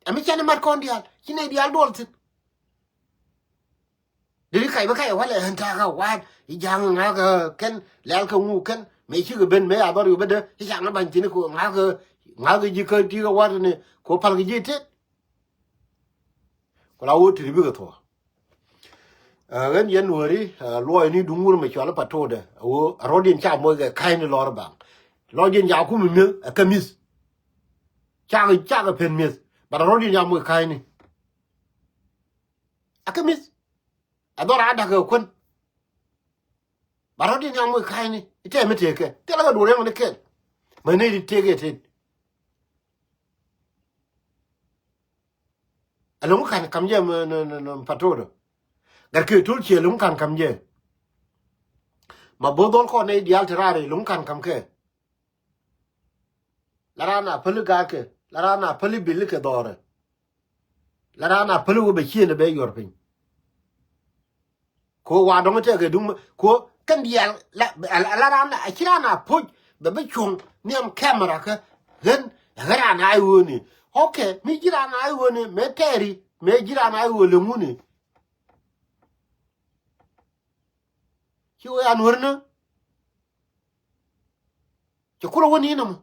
Ɛmi canɛ mat kɔn diaal ci nɛy diaal duɔl thi̱n. Deri kac bä kac walɛ ɣän ta̱a̱ kä wa̱a̱t i̱ ja̱a̱ŋ ŋa̱kä kɛn lɛl kä ŋu kɛn mëë cikɛ ben mëë a dhɔr yopä dee i̱ ca ŋä ba̱ny thi̱n kɛ ŋa̱kä ŋa̱kä ji̱ kä ti̱i̱ kä wa̱a̱t ni kɛ pal kɛ ji̱ tet. Ku la wä tiri bikɛ thuɔ̱k. Ɛ, ɣän yɛn Nuääri, ɛ, luɔɔyni duŋ wur mɛ cɔal i̱ Patodɛ. Ɛ ɣöö a rɔ̱diɛn ca moc kɛ ka̱cni lɔr i̱ baŋ. Lɔcdiɛn ca kumɛ mi̱eth ɛ kɛ mi̱th. Cakɛ, cakɛ pen mi̱eth. But a rɔ̱diɛn ca moc ka̱cni. Ɛ kɛ mi̱th. Ɛ dhɔr a da̱k kɛ kuän. But a rɔ̱diɛn ca moc ka̱cni. I̱ tɛm i̱ tëëkɛ. Thilɛ kɛ duɔ̱ɔ̱r yɛn ni kɛl. Mɛ nɛy ti tëëkɛ tëët. Ɛlɔ̱ŋ ka̱n ka̱m jɛ mɛ, nɛ, nɛ, nɛ, Patodɛ. Gat kɛ tul ciɛ ɛlɔ̱ŋ ka̱n ka̱m jɛ. Ma bo̱o̱th dhɔl kɔn nɛy diaal te raar ɛlɔ̱ŋ ka̱n ka̱m kɛ. La raan a päli gaatkɛ, la raan a päli bil kɛ dhɔrɛ. La raan a päli wä bɛ ciëëndɛ bɛ yuɔr piny. Ko wa dɔŋ tɛk kɛ duŋ mɛ ko kɛn diaal la, la, la raan a ci raan a poc bɛ bi cuɔ̱ŋ nhiam camera kä ɣän ɛ ɣän raan a i̱ ɣööni. Okay, mi ji̱ raan a i̱ ɣööni mɛ tɛɛri mɛ ji̱ raan a i̱ ɣöö lɛ ŋuni. Ci wee an wärnä. Cɛ kulɛ wä ni nɔmɔ.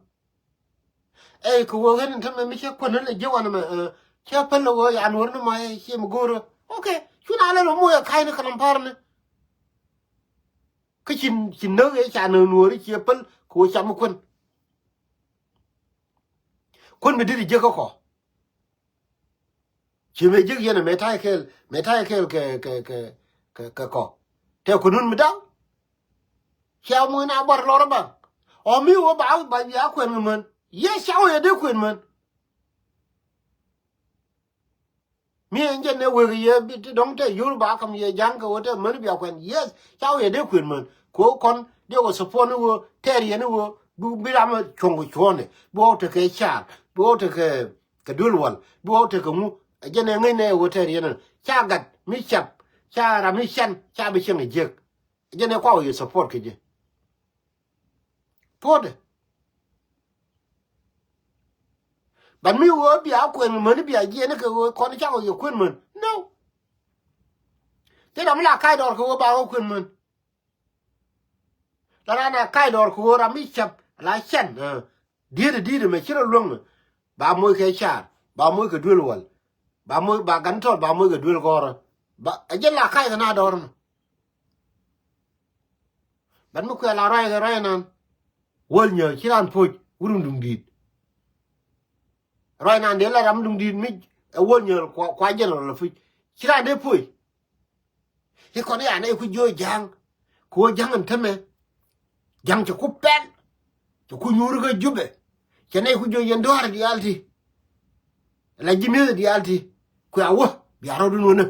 Ɛ kɛ wä ɣän in tämɛ mi cɛ kuän ni lɛ ji̱ wanɛ mɛ, ɛ, cɛ päl lɛ wä yan wär ni mɔ ɛ ciɛ mi go̱o̱rä. Okay, cu na lɛ lɔ moc ɛ ka̱cni kɛ lɔm pa̱r ni. Kä ci, ci näk ɛ ca näk nuɔ̱ɔ̱ri ciɛ päl kɛ wä cam mi kuän. Kuän mi dit jiäk kä kɔ. Ci mëë jiäk yɛn ɛ mëë ta̱yɛ kɛɛl, mëë ta̱yɛ kɛɛl kɛ, kɛ, kɛ, kɛ, kɛ kɔ. Tɛ kunun mi da̱ŋ. Cia muc na buar lɔr ɛ baŋ. Ɔ mi wä ba, ba, ba kuɛn kɛ män. Yɛ ca wä yɛ dee kuɛn män. Mi ɛn jɛn ɛ wek yɛ bi ti dɔ̱ŋ tɛ yur ba kam yɛ ja̱ŋ kɛ wä tɛ män bia kuɛn. Yes, ca wä yɛ dee kuɛn män. Ko kɔn dee wä support ni wä tɛɛr yɛn ni wä bi, bi ram cuɔ̱ŋ kɛ cuɔ̱ɔ̱ndɛ. Bi wä tekɛ car. Bi wä tekɛ kɛ duel wal bi wä tekɛ ŋu. Ɛ jɛn ɛ ŋäcnɛ ɛ wä tɛɛr yɛn ca gat mi cap ca ram mi can ca bi cieŋ ɛ jiäk. Ɛ jɛn ɛ kua wä yɛ support kɛ jɛ. Puɔ̱tdɛ. But mi wä bia kuɛn mäni bia jiɛn kɛ wä kɔn ca wä yɛ kuɛn män. No. Thil ram mi la kac dɔɔr kɛ wä ba wä kuɛn män. La raan a kac dɔɔr kɛ ɣöö ram mi cäp la cɛn, ɛ, di̱i̱t di̱i̱t mɛ ci rɔ luäŋ mɛ. Ba moc kɛ car, ba moc kɛ duel wäl, ba moc ba gan tɔt, ba moc kɛ duel gɔ̱rä. Ba ɛ jɛn la kac kɛ na dɔɔr mɛ. Bän mi kuɛ la ruac kɛ ruac nan. Wäl nyääl ci raan puɔ̱c wurun duŋ di̱i̱t. Ruac nan dee la ram duŋ di̱i̱t mi ɛ wäl nyääl kua, kua general puc. Ci raan dee puɔ̱c. I̱ kɔn i̱ anɛ i̱ ku jiö ja̱a̱ŋ. Ku wä ja̱a̱ŋ in tämɛ. Ja̱a̱ŋ cɛ ku pɛl. Cɛ ku nyuur kä Jubɛ. Cɛ nɛ i̱ ku jiö yɛn dɔ̱a̱r diaal ti. La ji̱ mi̱eth diaal ti. Kuɛ a wä bia rɔɔdun wänä.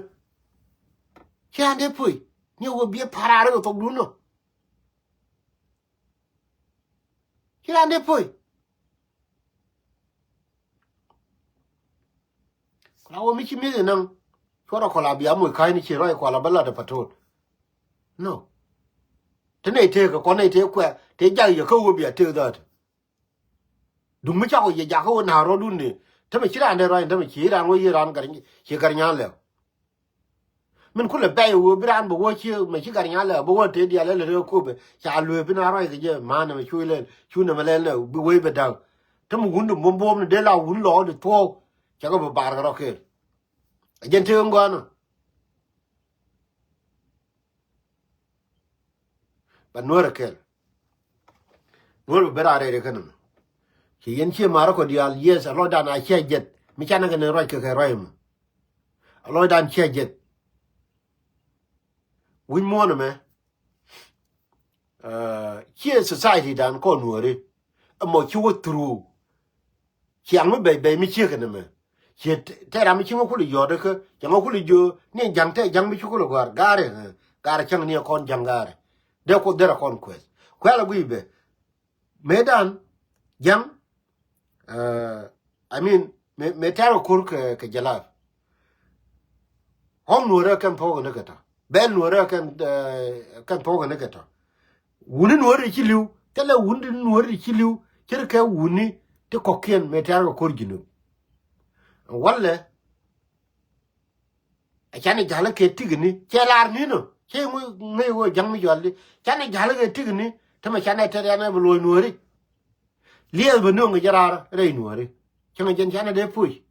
Ci raan dee puɔ̱c ni wä biɛ pa̱raar kɛ thokdun nɔ. Ci raan dee puɔ̱c. Kula wä mi ci mi̱th inaŋ. Cuɔrɔ kɔla bia moc ka̱cni ci rɔy kɔla bä lat ɛ patot. No. Te nɛy tëëk kɛ kɔn nɛy tëëk kuɛ tëë jak yɛ kä wä bia tëëk dhaat. Duŋ mi cakɔ yɛ jakä wä na̱a̱r rɔɔdun ni. Tämɛ ci raan dee ruac tämɛ ci raan wä yiëë raan gar ci gar nyan lɛw. Min kulɛ bɛy wee bi raan bɛ wä ci mɛ ci gar nyal lɛ bɛ wä tëë dial lɛ lɛ rɛ kopɛ ca luee bi na ruac kɛ jɛ ma̱a̱n nɛmɛ cu lɛl cu nɛmɛ lɛl nɛ bi wee bɛ da̱k. Te mi wun di buɔ̱m buɔ̱m ni dee la wun lɔɔk di thuɔɔk. Cɛ kɛ bi bar kɛ rɔ kɛɛl. Ɛ jɛn tëë ŋuan ɔ. Bɛ nuäär ɛ kɛl. Nuäär bɛ ben a rɛɛr ɛ kɛn ɛmɛ. Ci yɛn ciɛ ma̱a̱r ɛ kɔ diaal, yes, a lɔcdan a ciɛ jɛth mi canɛ kɛ ni ruac kɛ kɛ ruac ɛmɔ. A lɔcdan ciɛ jɛth. Wi̱c muɔ̱ɔ̱n ɛmɛ, ɛ, ciɛ society dan kɔn nuääri. Ɛmɔ ci wä through. Ciaŋ mi bɛc bɛc mi ciek ɛn ɛmɛ. Ciɛ tɛ ram mi ci ŋä kuli yɔt kä cɛ ŋä kuli jiö ni ja̱ŋ tɛ ja̱ŋ mi ci kuli gɔ̱a̱r ga̱a̱rɛ. Ga̱a̱rɛ cäŋ ni ɛ kɔn ja̱ŋ ga̱a̱rɛ. Dee kuoth derɛ kɔn kuɛth kuɛl ɛ guiy bɛ. Mëëdan ja̱ŋ, ɛ, I mean, mëë, mëë tɛ̈r kɛ ko̱r kɛ, kɛ jɛ la̱r. Ɣɔ̱ŋ nuɔ̱ɔ̱rä kɛn thuɔ̱k ni kɛ tɔ̱. Bɛl nuɔ̱ɔ̱rä kɛn, ɛ, kɛn thuɔ̱k ni kɛ tɔ̱. Wuni nuɔ̱ɔ̱ri ci li̱w, thilɛ wuni nuɔ̱ɔ̱ri ci li̱w, ce̱tkɛ wuni ti kɔ̱kiɛn mëë tɛ̈r kɛ ko̱r ji̱ nuɔ̱ɔ̱r. Walɛ, ɛ canɛ ja̱lä kɛ tikni, cɛ laar ni̱n ɔ, cɛ ŋuc ŋäc ɣöö ja̱ŋ mi jɔal di, canɛ ja̱lä kɛ tikni, tämɛ canɛ tɛ̈r yanɛ bi luɔ̱c nuɔ̱ɔ̱ri. Liɛth bä nöŋ jɛ raar rɛy nuɔ̱ɔ̱ri. Cäŋ jɛn canɛ dee puc.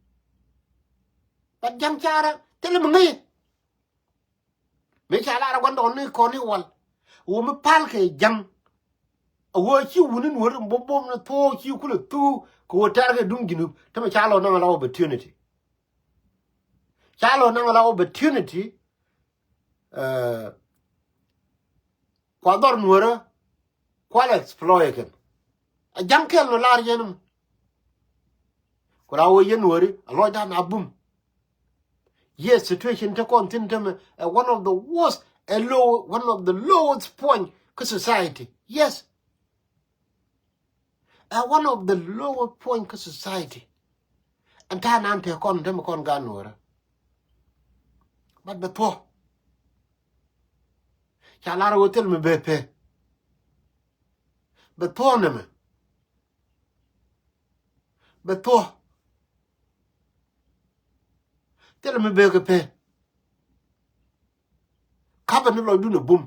But ja̱ŋ carä thilɛ mi ŋäc. Mëë ca lar ɛ gua̱ndɔɔŋni kɔn i̱ wal. Ɣöö mi pal kɛ ja̱ŋ. A ɣöö ci wuni nuɔ̱ri mi bom ni thuɔ̱ɔ̱k ci kulɛ thuk kɛ ɣöö tɛ̈r kɛ duŋ Junub. Tämɛ ca lɔ naŋ ala opportunity. Ca lɔ naŋ ala opportunity. Kua dhɔr nuɔ̱rä kua lɛ exploit kɛn. A ja̱ŋ kɛl nɔ lar yɛn mi. Ku la ɣöö yɛn nuɔ̱ri a lɔcdan a bum. Yes, situation te kɔn thi̱n tämɛ ɛ one of the worst, ɛ low, one of the lowest point kä society. Yes. Ɛ one of the lowest point kä society. Ɛn ta̱a̱ nan te kɔn tämɛ kɔn gan nuɔ̱rä. But bɛ thuɔ̱. Ca lar ɣöö thil mi bɛ pee. Bɛ thuɔ̱ nɛmɛ. Bɛ thuɔ̱. Thilɛ mi bek kɛ pee. Kapɛ ni lɔcdun ɛ bum.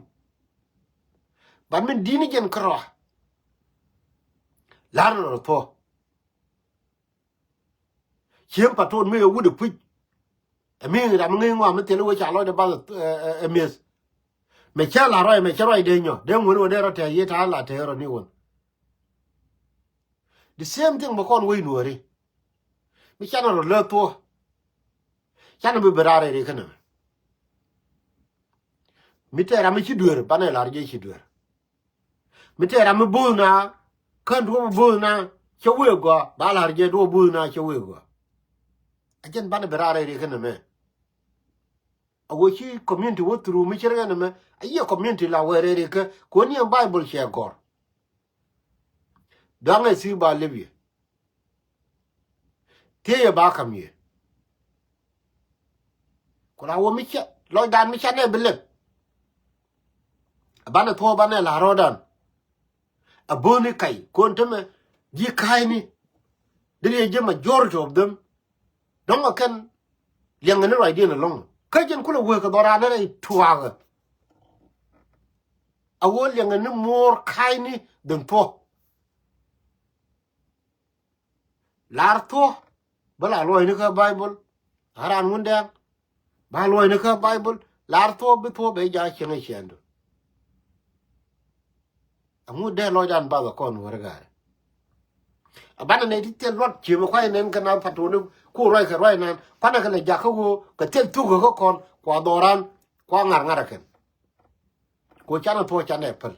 But min di̱t ni jɛn kärɔa. La̱r ni rɔ thuɔ̱. Ciem paton mi ɛ wut ɛ puc. Ɛ mi ram mi ŋäc ŋɔam mi thil wee ca lɔcdɛ bath ɛ mi̱eth. Mɛ cä la ruac mɛ cä ruac dee nyɔ dee ŋuän wä dee rɔ tɛ̈th yiee ta̱a̱ la tɛ̈th rɔ ni wän. The same thing bä kɔn wec nuɔ̱ɔ̱ri. Mi canɛ rɔ lääth thuɔ̱. Canɛ bi bi raar rɛy ri kä nɛmɛ. Mi tɛɛr ram mi ci dueer banɛ lar jɛ ci dueer. Mi tɛɛr ram mi buth na kän duɔ̱p buth na cä wëë gɔaa ba lar jɛ duɔ̱p buth na cä wëë gɔaa. A jɛn banɛ bi raar rɛy ri kä nɛmɛ. A wee ci community wä through mi ci rɛ nɛmɛ a yiɛ community la wee rɛy ri kä kuɔ̱n yɛn Bible cɛ gɔr. Dɔaŋɛ thi̱i̱ ba lep yɛ. Thiecɛ ba ka̱m yɛ. Ku la wä mi cɛ lɔcdan mi canɛ bi lep. A banɛ thuɔ̱ɔ̱p banɛ la rɔɔdan. A bööni kac kuɔn tämɛ ji̱ ka̱a̱cni. Dee riɛ ji̱ majority of them. Dɔ̱ŋ a kɛn liɛŋɛ ni ruacdiɛn ɛlɔ̱ŋ kä jɛn kulɛ wee kɛ dhɔran ni rɛy tuakä. A wä liɛŋɛ ni muɔɔr ka̱a̱cni dhin thuɔ̱. Lar thuɔ̱ bä la luɔ̱cni kä Bible. A ran wundɛɛŋ ba luɔ̱cni kä Bible lar thuɔ̱ bi thuɔ̱ bɛ ja̱ cieŋ ɛ ciɛɛndu. Aŋu dee lɔcdan bath ɛ kɔn wär ga̱a̱rɛ. A banɛ nɛy ti thil luɔt ciemɛ kua̱c nɛn kɛn a patoni ku ruac kɛ ruac nan kuanɛ kɛ lɛ jakä ɣöö kɛ thil thukä kä kɔn kua dhɔran kua ŋa̱r ŋa̱r ɛ kɛn. Ku canɛ thuɔ̱ canɛ päl.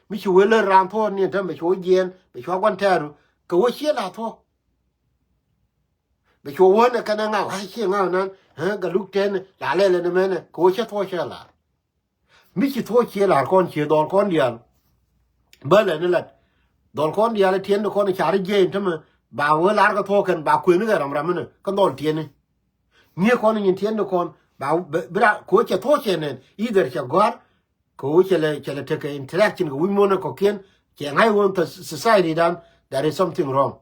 Mi ci wee lär raan thuɔ̱ɔ̱r ni ɛn täämɛ ci wä jiɛɛn bɛ cua gua̱n tɛɛru kɛ wä cië la thuɔ̱. Bɛ cua wä ni kɛn ɛ ŋa̱w ha̱c cië ŋa̱w nan ɛ gɛ luk tɛn la lɛl ɛn ɛmɛnɛ kɛ wä cä thuɔ̱ cä lar. Mi ci thuɔ̱ cië lar kɔn cië dhɔl kɔn diaal. Bä lɛ ni lat dhɔl kɔn diaal ɛ tiɛn ni kɔn ɛ car jiɛɛn tämɛ ba wee lar kɛ thuɔ̱ kɛn ba kuëni kɛ ram ram inɛ kä dhɔl tiɛni. Ŋi̱i̱c kɔn nyin tiɛn ni kɔn ba bi ra kɛ wä cɛ thuɔ̱ cɛ nɛn either cɛ gɔ̱a̱r. Kɛ ɣöö cɛ lɛ cɛ lɛ tekɛ interaction kɛ wi̱c muɔ̱ɔ̱n ɛ kɔ̱kiɛn cɛ ŋa̱c ɣöö kä society dan there is something wrong.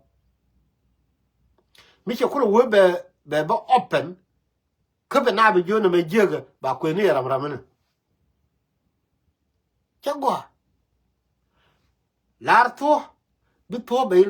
Mi cɛ kulɛ wee bɛ bɛ bä open kä bɛ na bi jiön ɛmɛ jiäkä ba kuëni ɛ ram ram inɛ. Cɛ gɔaa lar thuɔ̱ bi thuɔ̱ bɛ